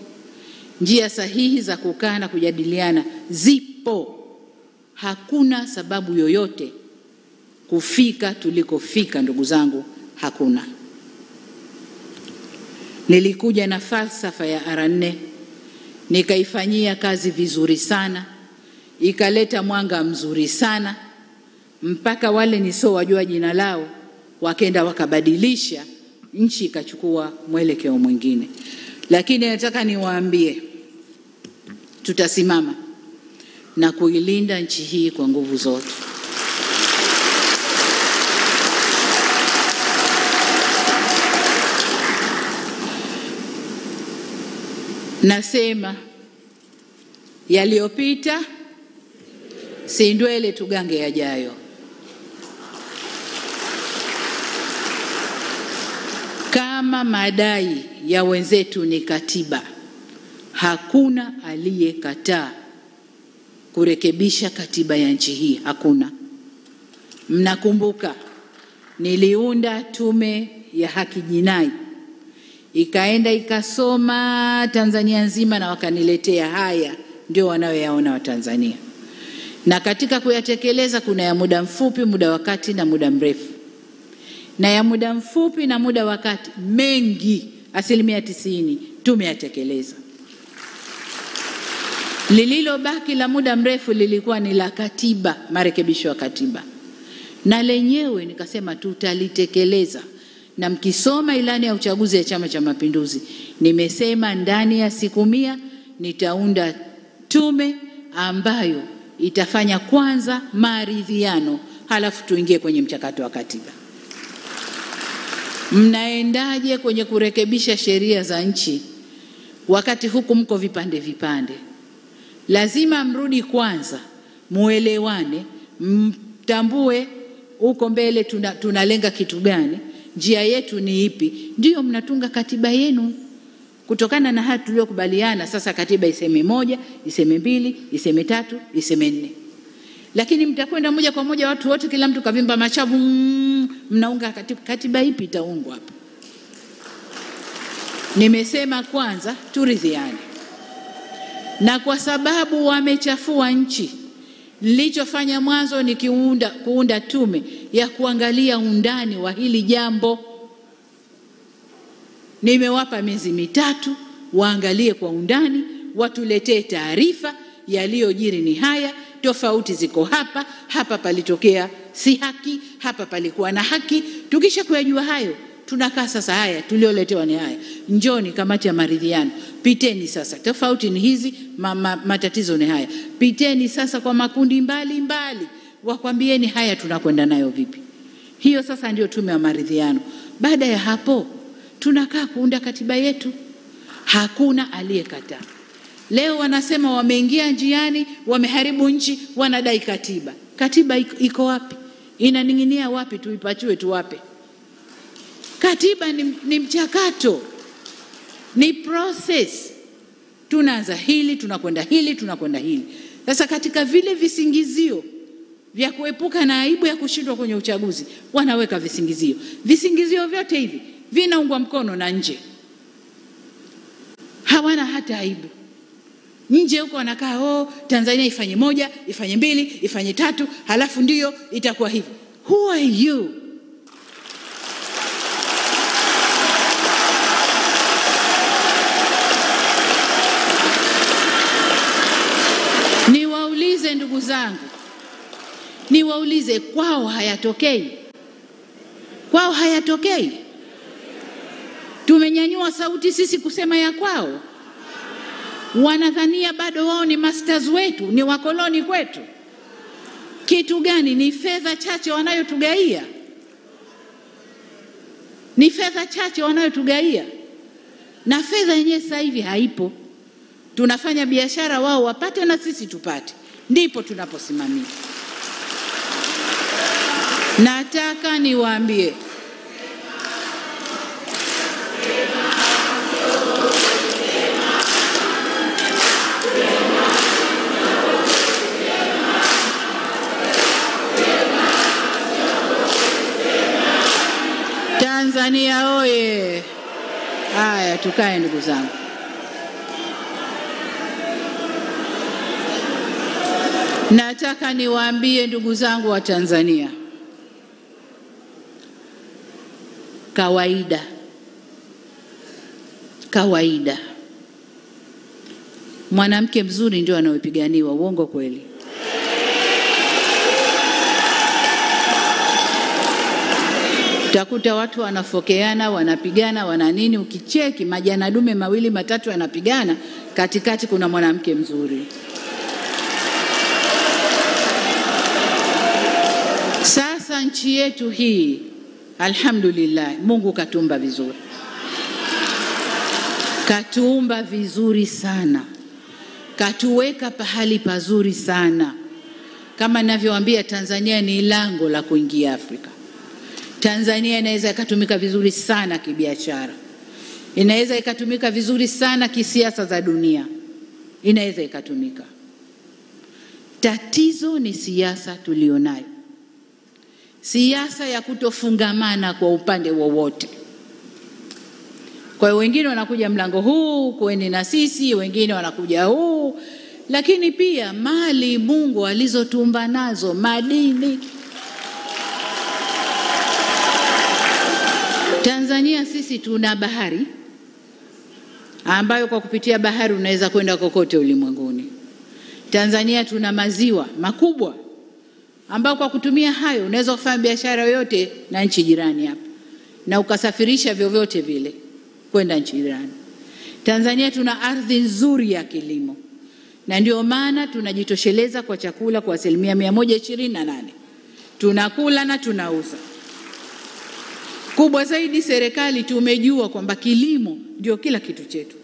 njia sahihi za kukaa na kujadiliana zipo. Hakuna sababu yoyote kufika tulikofika, ndugu zangu, hakuna. Nilikuja na falsafa ya R4, nikaifanyia kazi vizuri sana, ikaleta mwanga mzuri sana, mpaka wale nisio wajua jina lao wakenda wakabadilisha, nchi ikachukua mwelekeo mwingine. Lakini nataka niwaambie, tutasimama na kuilinda nchi hii kwa nguvu zote. Nasema yaliyopita si ndwele, tugange yajayo. Kama madai ya wenzetu ni katiba, hakuna aliyekataa kurekebisha katiba ya nchi hii, hakuna. Mnakumbuka niliunda tume ya haki jinai, ikaenda ikasoma Tanzania nzima na wakaniletea haya ndio wanayoyaona wa Tanzania. Na katika kuyatekeleza kuna ya muda mfupi, muda wa kati na muda mrefu. Na ya muda mfupi na muda wa kati mengi, 90% tumeyatekeleza. Lililobaki la muda mrefu lilikuwa ni la katiba, marekebisho ya katiba. Na lenyewe nikasema tutalitekeleza. Na mkisoma ilani ya uchaguzi ya Chama cha Mapinduzi, nimesema ndani ya siku 100 nitaunda tume ambayo itafanya kwanza maridhiano, halafu tuingie kwenye mchakato wa katiba. Mnaendaje kwenye kurekebisha sheria za nchi wakati huku mko vipande vipande? Lazima mrudi kwanza, muelewane, mtambue huko mbele tunalenga kitu gani, njia yetu ni ipi, ndio mnatunga katiba yenu. Kutokana na haya tuliyokubaliana, sasa katiba iseme 1, iseme 2, iseme 3, iseme 4. Lakini mtakwenda moja kwa moja watu wote, kila mtu kavimba mashavu, mnaunga katiba. Katiba ipi itaungwa hapa? Nimesema kwanza turidhiane. Na kwa sababu wamechafua nchi, nilichofanya mwanzo ni kuunda tume ya kuangalia undani wa hili jambo. Nimewapa miezi 3 waangalie kwa undani, watuletee taarifa yaliyojiri ni haya, tofauti ziko hapa, hapa palitokea si haki, hapa palikuwa na haki. Tukisha kuyajua hayo, tunakaa sasa, haya tulioletewa ni haya, njoni kamati ya maridhiano, piteni sasa, tofauti ni hizi, matatizo ni haya, piteni sasa kwa makundi mbali mbali, wakwambieni haya tunakwenda nayo vipi. Hiyo sasa ndio tume ya maridhiano. Baada ya hapo tunakaa kuunda katiba yetu. Hakuna aliyekataa. Leo wanasema wameingia njiani, wameharibu nchi, wanadai katiba. Katiba iko wapi? Inaning'inia wapi tuipachue tuwape? Katiba ni mchakato, ni process. Tunaanza hili, tunakwenda hili, tunakwenda hili. Sasa katika vile visingizio vya kuepuka na aibu ya kushindwa kwenye uchaguzi, wanaweka visingizio. Visingizio vyote hivi vinaungwa mkono na nje. Hawana hata aibu. Nje huko wanakaa, oh, Tanzania ifanye 1, ifanye 2, ifanye 3, halafu ndiyo itakuwa hivyo. Who are you? Niwaulize ndugu zangu, niwaulize, kwao hayatokei? Kwao hayatokei? Tumenyanyua sauti sisi kusema ya kwao. Wanadhania bado wao ni masters wetu, ni wakoloni kwetu. Kitu gani? Ni fedha chache wanayotugaia. Ni fedha chache wanayotugaia. Na fedha yenyewe sasa hivi haipo. Tunafanya biashara, wao wapate na sisi tupate. Ndipo tunaposimamia. Nataka niwaambie, Tanzania oye! Haya, tukae ndugu zangu. Nataka niwaambie ndugu zangu wa Tanzania, kawaida, kawaida, mwanamke mzuri ndio anayepiganiwa. Uongo kweli? Utakuta watu wanafokeana, wanapigana, wana nini, ukicheki majana dume 2 3 wanapigana, katikati kuna mwanamke mzuri. Sasa nchi yetu hii, alhamdulillah, Mungu katuumba vizuri. Katuumba vizuri sana. Katuweka pahali pazuri sana. Kama ninavyowaambia, Tanzania ni lango la kuingia Afrika. Tanzania inaweza ikatumika vizuri sana kibiashara. Inaweza ikatumika vizuri sana kisiasa za dunia. Inaweza ikatumika. Tatizo ni siasa tulionayo. Siasa ya kutofungamana kwa upande wowote. Kwa hiyo wengine wanakuja mlango huu, kueni na sisi, wengine wanakuja huu. Lakini pia mali Mungu alizotumba nazo, madini. Tanzania sisi tuna bahari ambayo kwa kupitia bahari unaweza kwenda kokote ulimwenguni. Tanzania tuna maziwa makubwa ambayo kwa kutumia hayo unaweza kufanya biashara yoyote na nchi jirani hapa na ukasafirisha vyovyote vile kwenda nchi jirani. Tanzania tuna ardhi nzuri ya kilimo na ndio maana tunajitosheleza kwa chakula kwa 128%. Tunakula na tunauza. Kubwa zaidi, serikali tumejua kwamba kilimo ndio kila kitu chetu.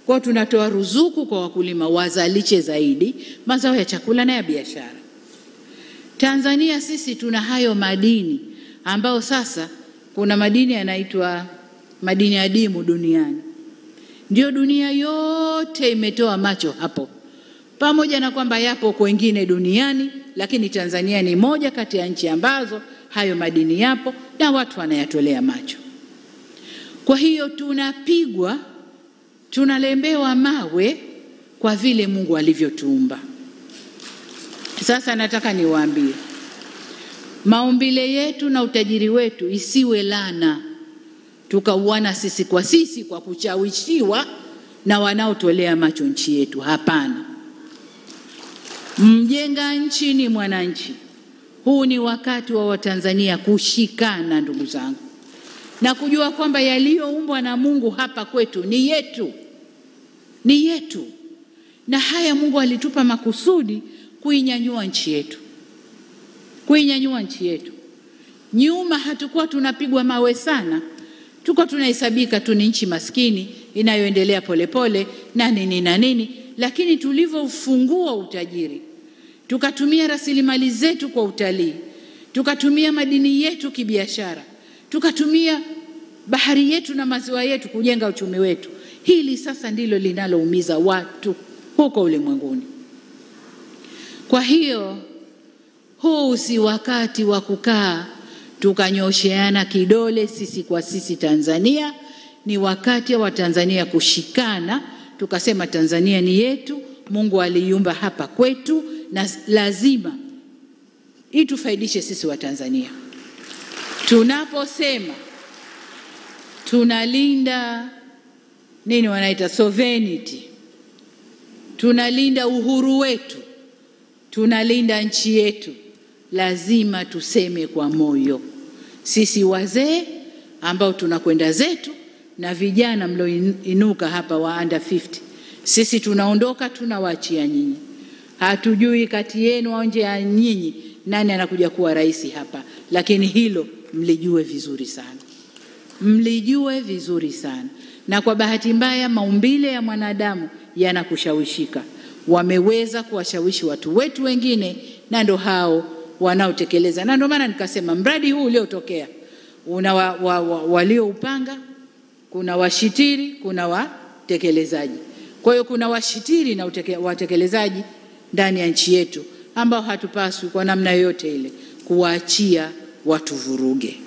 Kwa tunatoa ruzuku kwa wakulima wazalishe zaidi mazao ya chakula na ya biashara. Tanzania sisi tuna hayo madini ambao sasa kuna madini yanaitwa madini adimu duniani. Ndio dunia yote imetoa macho hapo. Pamoja na kwamba yapo kwengine duniani, lakini Tanzania ni moja kati ya nchi ambazo hayo madini yapo na watu wanayatolea macho. Kwa hiyo tunapigwa, tunalembewa mawe kwa vile Mungu alivyotuumba. Sasa nataka niwaambie, maumbile yetu na utajiri wetu isiwe laana tukauana sisi kwa sisi kwa kuchawishiwa na wanaotolea macho nchi yetu. Hapana. Mjenga nchi ni mwananchi. Huu ni wakati wa Watanzania kushikana, ndugu zangu, na kujua kwamba yaliyoumbwa na Mungu hapa kwetu ni yetu. Ni yetu. Na haya Mungu alitupa makusudi kuinyanyua nchi yetu. Kuinyanyua nchi yetu. Nyuma hatukuwa tunapigwa mawe sana. Tuko tunahesabika tu ni nchi maskini inayoendelea polepole na nini na nini, lakini tulivyofungua utajiri, tukatumia rasilimali zetu kwa utalii, tukatumia madini yetu kibiashara, tukatumia bahari yetu na maziwa yetu kujenga uchumi wetu. Hili sasa ndilo linaloumiza watu huko ulimwenguni. Kwa hiyo huu si wakati wa kukaa tukanyosheana kidole sisi kwa sisi Tanzania. Ni wakati wa Tanzania kushikana, tukasema Tanzania ni yetu, Mungu aliiumba hapa kwetu na lazima itufaidishe sisi wa Tanzania. Tunaposema tunalinda nini wanaita sovereignty, tunalinda uhuru wetu, tunalinda nchi yetu, lazima tuseme kwa moyo. Sisi wazee ambao tunakwenda zetu na vijana mlioinuka hapa wa under 50, sisi tunaondoka, tunawaachia nyinyi. Hatujui kati yenu au nje ya nyinyi nani anakuja kuwa rais hapa, lakini hilo mlijue vizuri sana. Mlijue vizuri sana. Na kwa bahati mbaya maumbile ya mwanadamu yanakushawishika. Wameweza kuwashawishi watu wetu wengine, na ndo hao wanaotekeleza. Na ndio maana nikasema mradi huu uliotokea una walioupanga, kuna washitiri, kuna watekelezaji. Kwa hiyo kuna washitiri na watekelezaji ndani ya nchi yetu ambao hatupaswi kwa namna yoyote ile kuwaachia watu vuruge.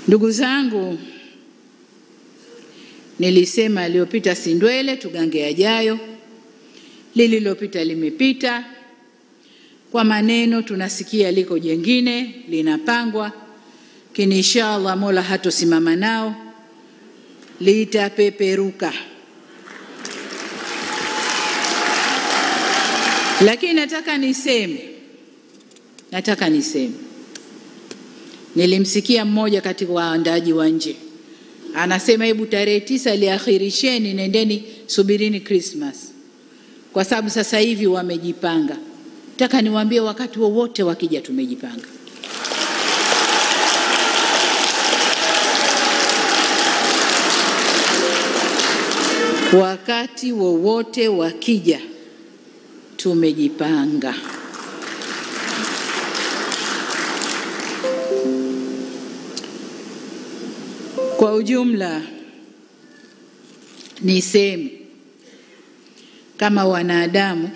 Ndugu zangu, nilisema aliyopita si ndwele, tugange yajayo. Lililopita limepita. Kwa maneno tunasikia liko jengine linapangwa, lakini inshallah Mola hatosimama nao, litapeperuka. Lakini nataka niseme, nilimsikia mmoja kati waandaji wa nje anasema hebu tarehe 9 liakhirisheni, nendeni subirini Christmas, kwa sababu sasa hivi wamejipanga. Nataka niwaambie wakati wowote wakija tumejipanga. Wakati wowote wakija tumejipanga. Kwa ujumla niseme kama wanadamu,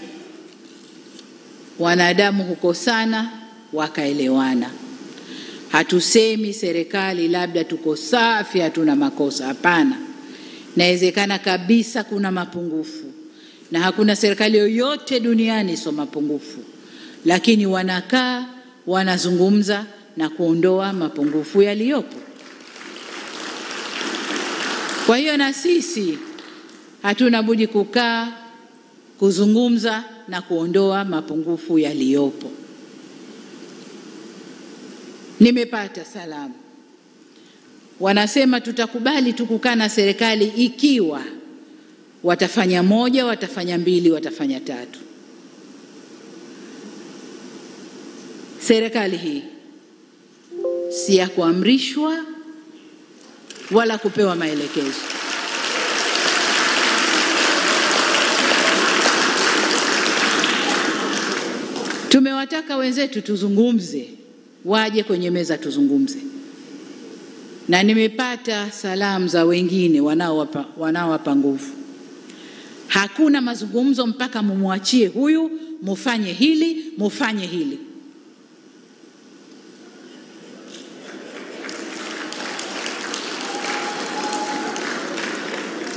wanadamu hukosana wakaelewana. Hatusemi serikali labda tuko safi hatuna makosa, hapana. Inawezekana kabisa kuna mapungufu, na hakuna serikali yoyote duniani sio mapungufu, lakini wanakaa wanazungumza na kuondoa mapungufu yaliyopo. Kwa hiyo na sisi hatuna budi kukaa kuzungumza na kuondoa mapungufu yaliyopo. Nimepata salamu, wanasema tutakubali tukukaa na serikali ikiwa watafanya moja, watafanya mbili, watafanya tatu. Serikali hii si ya kuamrishwa wala kupewa maelekezo. Tumewataka wenzetu tuzungumze, waje kwenye meza tuzungumze. Na nimepata salamu za wengine wanaowapa nguvu. Hakuna mazungumzo mpaka mumwachie huyu, mufanye hili, mufanye hili.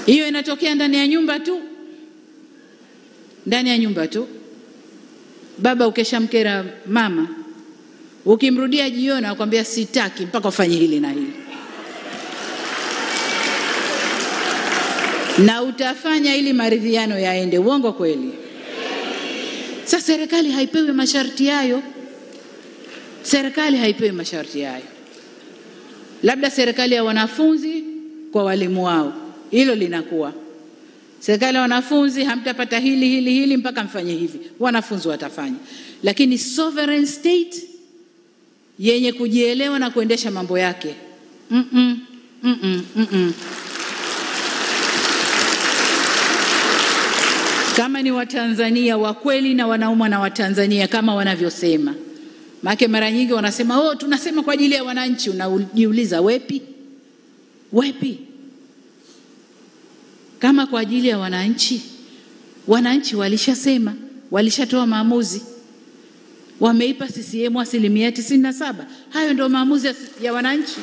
Hiyo inatokea ndani ya nyumba tu. Ndani ya nyumba tu. Baba ukeshamkera mama, ukimrudia jioni anakuambia sitaki mpaka ufanye hili na hili. Na utafanya ili maridhiano yaende. Uongo kweli? Sasa serikali haipewi masharti hayo. Serikali haipewi masharti hayo. Labda serikali ya wanafunzi kwa walimu wao, hilo linakuwa. Serikali ya wanafunzi hamtapata hili hili hili mpaka mfanye hivi, wanafunzi watafanya. Lakini sovereign state yenye kujielewa na kuendesha mambo yake, Kama ni Watanzania wa kweli na wanaumwa na Watanzania kama wanavyosema. Maana mara nyingi wanasema oh, tunasema kwa ajili ya wananchi. Unajiuliza wepi? Wepi? Kama kwa ajili ya wananchi, wananchi walishasema, walishatoa maamuzi. Wameipa CCM 97%. Hayo ndio maamuzi ya wananchi.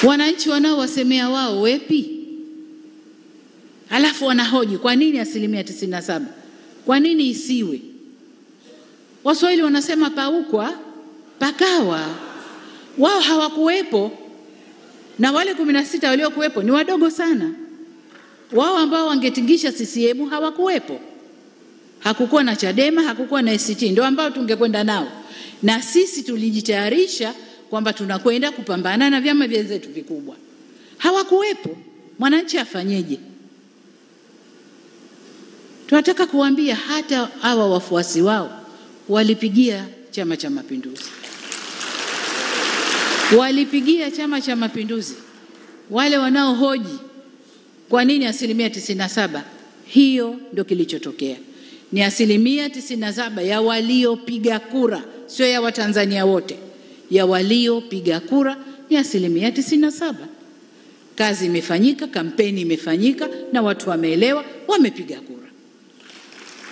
Wananchi wanaowasemea wao wepi? Alafu wanahoji kwa nini 97%? Kwa nini isiwe? Waswahili wanasema paukwa pakawa. Wao hawakuwepo, na wale 16 waliokuwepo ni wadogo sana. Wao ambao wangetingisha CCM hawakuwepo. Hakukuwa na Chadema, hakukuwa na ACT, ndio ambao tungekwenda nao. Na sisi tulijitayarisha kwamba tunakwenda kupambana na vyama vyenzetu vikubwa. Hawakuwepo. Mwananchi afanyeje? Tunataka kuambia hata hawa wafuasi wao walipigia Chama cha Mapinduzi. Walipigia Chama cha Mapinduzi. Wale wanaohoji kwa nini 97%, hiyo ndio kilichotokea. Ni 97% ya waliopiga kura, sio ya Watanzania wote. Ya waliopiga kura ni 97%. Kazi imefanyika, kampeni imefanyika na watu wameelewa, wamepiga kura.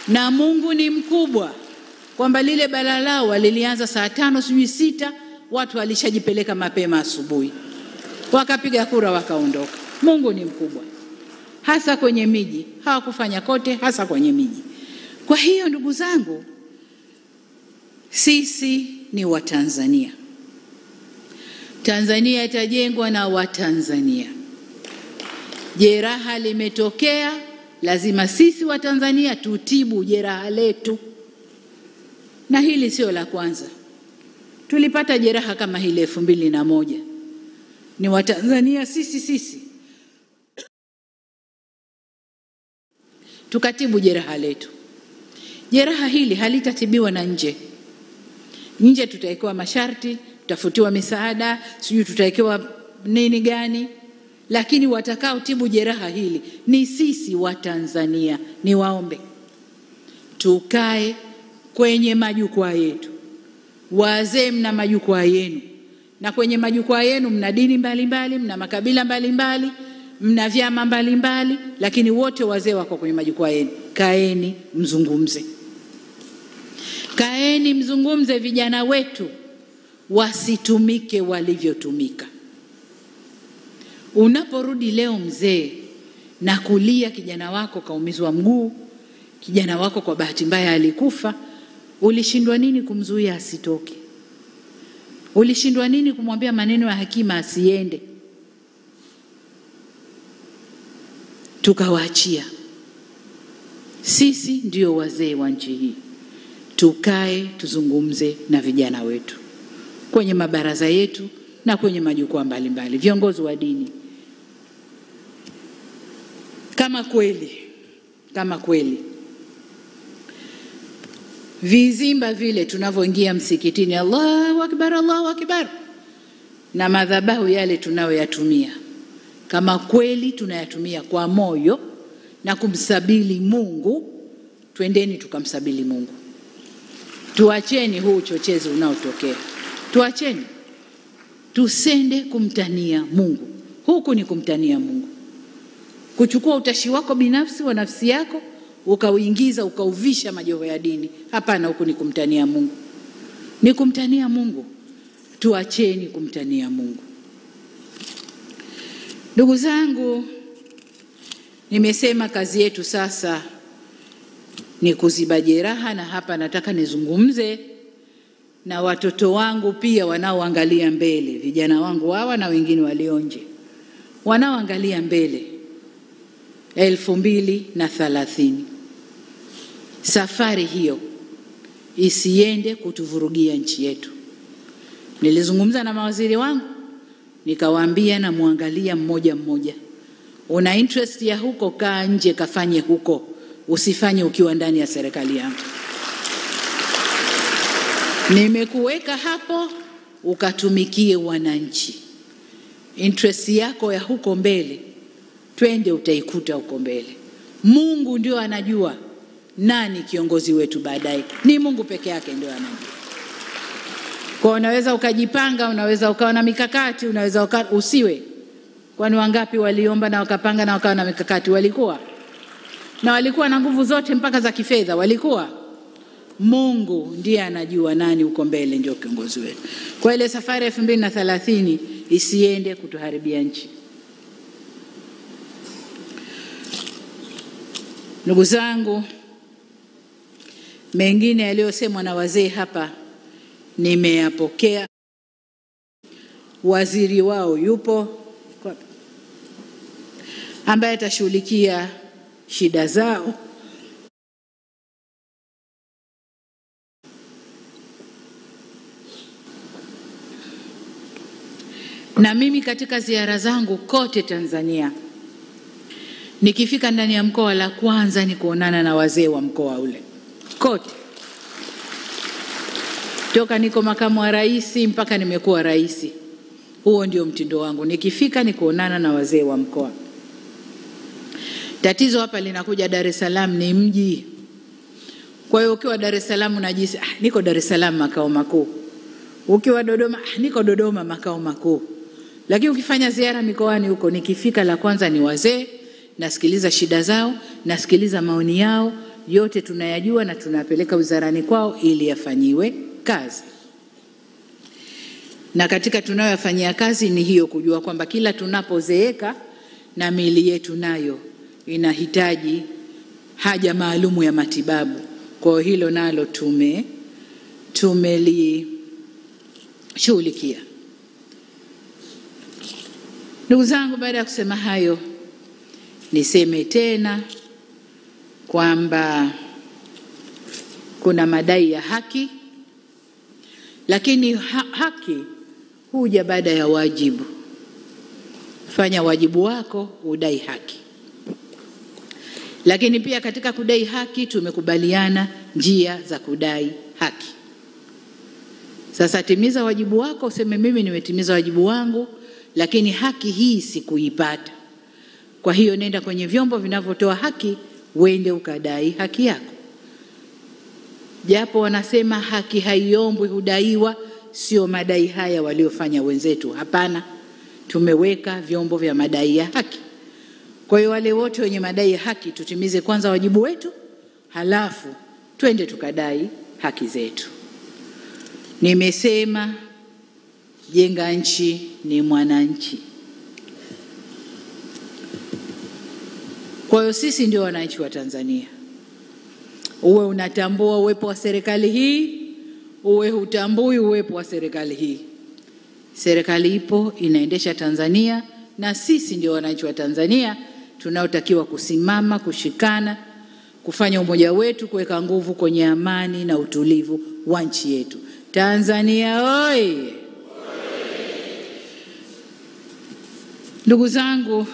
Na Mungu ni mkubwa kwamba lile bala lao walilianza saa 5 sijui 6, watu walishajipeleka mapema asubuhi. Wakapiga kura wakaondoka. Mungu ni mkubwa. Hasa kwenye miji, hawakufanya kote, hasa kwenye miji. Kwa hiyo ndugu zangu, sisi ni Watanzania. Tanzania itajengwa na Watanzania. Jeraha limetokea, lazima sisi Watanzania tutibu jeraha letu. Na hili sio la kwanza. Tulipata jeraha kama hili 2001. Ni Watanzania sisi tukatibu jeraha letu. Jeraha hili halitatibiwa na nje. Nje tutawekewa masharti, tutafutiwa misaada, sijui tutawekewa nini gani. Lakini watakaotibu jeraha hili ni sisi Watanzania. Niwaombe tukae kwenye majukwaa yetu. Wazee mna majukwaa yenu, na kwenye majukwaa yenu mna dini mbalimbali, mna makabila mbalimbali, mna vyama mbalimbali, lakini wote wazee wako kwenye majukwaa yenu. Kaeni mzungumze. Kaeni mzungumze, vijana wetu wasitumike walivyotumika. Unaporudi leo mzee na kulia kijana wako kaumizwa mguu, kijana wako kwa bahati mbaya alikufa, ulishindwa nini kumzuia asitoke? Ulishindwa nini kumwambia maneno ya hekima asiende? Tukawaachia. Sisi ndio wazee wa nchi hii. Tukae tuzungumze na vijana wetu kwenye mabaraza yetu na kwenye majukwaa mbalimbali. Viongozi wa dini, kama kweli vizimba vile tunavyoingia msikitini, Allahu Akbar, Allahu Akbar, na madhabahu yale tunayoyatumia, kama kweli tunayatumia kwa moyo na kumsabili Mungu, twendeni tukamsabili Mungu. Tuacheni huu uchochezi unaotokea. Tuacheni. Tusende kumtania Mungu. Huku ni kumtania Mungu. Kuchukua utashi wako binafsi wa nafsi yako ukauingiza ukauvisha majoho ya dini. Hapana, huku ni kumtania Mungu. Ni kumtania Mungu. Tuacheni kumtania Mungu. Ndugu zangu, nimesema kazi yetu sasa ni kuziba jeraha, na hapa nataka nizungumze na watoto wangu pia wanaoangalia mbele, vijana wangu hawa na wengine walio nje, wanaoangalia mbele 2030. Safari hiyo isiende kutuvurugia nchi yetu. Nilizungumza na mawaziri wangu nikawaambia na muangalia mmoja mmoja. Una interest ya huko, kaa nje kafanye huko, usifanye ukiwa ndani ya serikali yangu. Nimekuweka hapo ukatumikie wananchi. Interest yako ya huko mbele, twende utaikuta huko mbele. Mungu ndio anajua nani kiongozi wetu baadaye. Ni Mungu peke yake ndio anajua. Kwa unaweza ukajipanga, unaweza ukawa na mikakati, unaweza usiwe. Kwani wangapi waliomba na wakapanga na wakawa na mikakati? Walikuwa na walikuwa na nguvu zote mpaka za kifedha, walikuwa. Mungu ndiye anajua nani huko mbele ndio kiongozi wetu. Kwa ile safari 2030 isiende kutuharibia nchi. Ndugu zangu, mengine yaliyosemwa na wazee hapa nimeyapokea. Waziri wao yupo ambaye atashughulikia shida zao. Na mimi katika ziara zangu kote Tanzania, nikifika ndani ya mkoa, la kwanza ni kuonana na wazee wa mkoa ule kote. Toka niko makamu wa rais mpaka nimekuwa rais, huo ndio mtindo wangu. Nikifika ni kuonana na wazee wa mkoa. Tatizo hapa linakuja, Dar es Salaam ni mji. Kwa hiyo ukiwa Dar es Salaam unajisi, niko Dar es Salaam makao makuu. Ukiwa Dodoma, niko Dodoma makao makuu. Lakini ukifanya ziara mikoani huko, nikifika la kwanza ni wazee, nasikiliza shida zao, nasikiliza maoni yao, yote tunayajua na tunapeleka wizarani kwao ili yafanyiwe kazi. Na katika tunayoyafanyia kazi ni hiyo, kujua kwamba kila tunapozeeka na miili yetu nayo inahitaji haja maalumu ya matibabu. Kwa hilo nalo tumelishughulikia. Ndugu zangu, baada ya kusema hayo, niseme tena kwamba kuna madai ya haki, lakini haki huja baada ya wajibu. Fanya wajibu wako, udai haki. Lakini pia katika kudai haki tumekubaliana njia za kudai haki. Sasa timiza wajibu wako, useme mimi nimetimiza wajibu wangu, lakini haki hii sikuipata. Kwa hiyo nenda kwenye vyombo vinavyotoa haki, uende ukadai haki yako. Japo wanasema haki haiombwi hudaiwa, sio madai haya waliofanya wenzetu. Hapana, tumeweka vyombo vya madai ya haki. Kwa hiyo wale wote wenye madai ya haki tutimize kwanza wajibu wetu, halafu twende tukadai haki zetu. Nimesema jenga nchi ni mwananchi. Kwa hiyo sisi ndio wananchi wa Tanzania. Uwe unatambua uwepo wa serikali hii, uwe hutambui uwepo wa serikali hii, serikali ipo inaendesha Tanzania, na sisi ndio wananchi wa Tanzania tunaotakiwa kusimama, kushikana, kufanya umoja wetu, kuweka nguvu kwenye amani na utulivu wa nchi yetu. Tanzania oi! Ndugu zangu,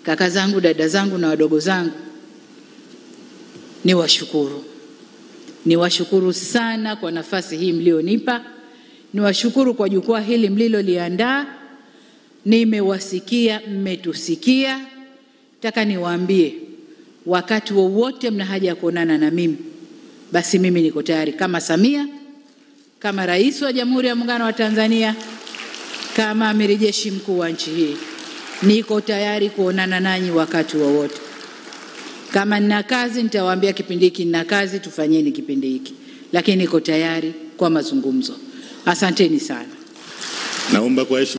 kaka zangu, dada zangu na wadogo zangu, niwashukuru. Niwashukuru sana kwa nafasi hii mlionipa. Niwashukuru kwa jukwaa hili mliloliandaa. Nimewasikia, mmetusikia. Nataka niwaambie, wakati wowote mna haja ya kuonana na mimi, basi mimi niko tayari kama Samia, Kama Rais wa Jamhuri ya Muungano wa Tanzania, kama Amiri Jeshi Mkuu wa nchi hii, niko tayari kuonana nanyi wakati wowote. Kama nina kazi nitawaambia kipindi hiki nina kazi, tufanyeni kipindi hiki. Lakini niko tayari kwa mazungumzo. Asanteni sana. Naomba kwa heshima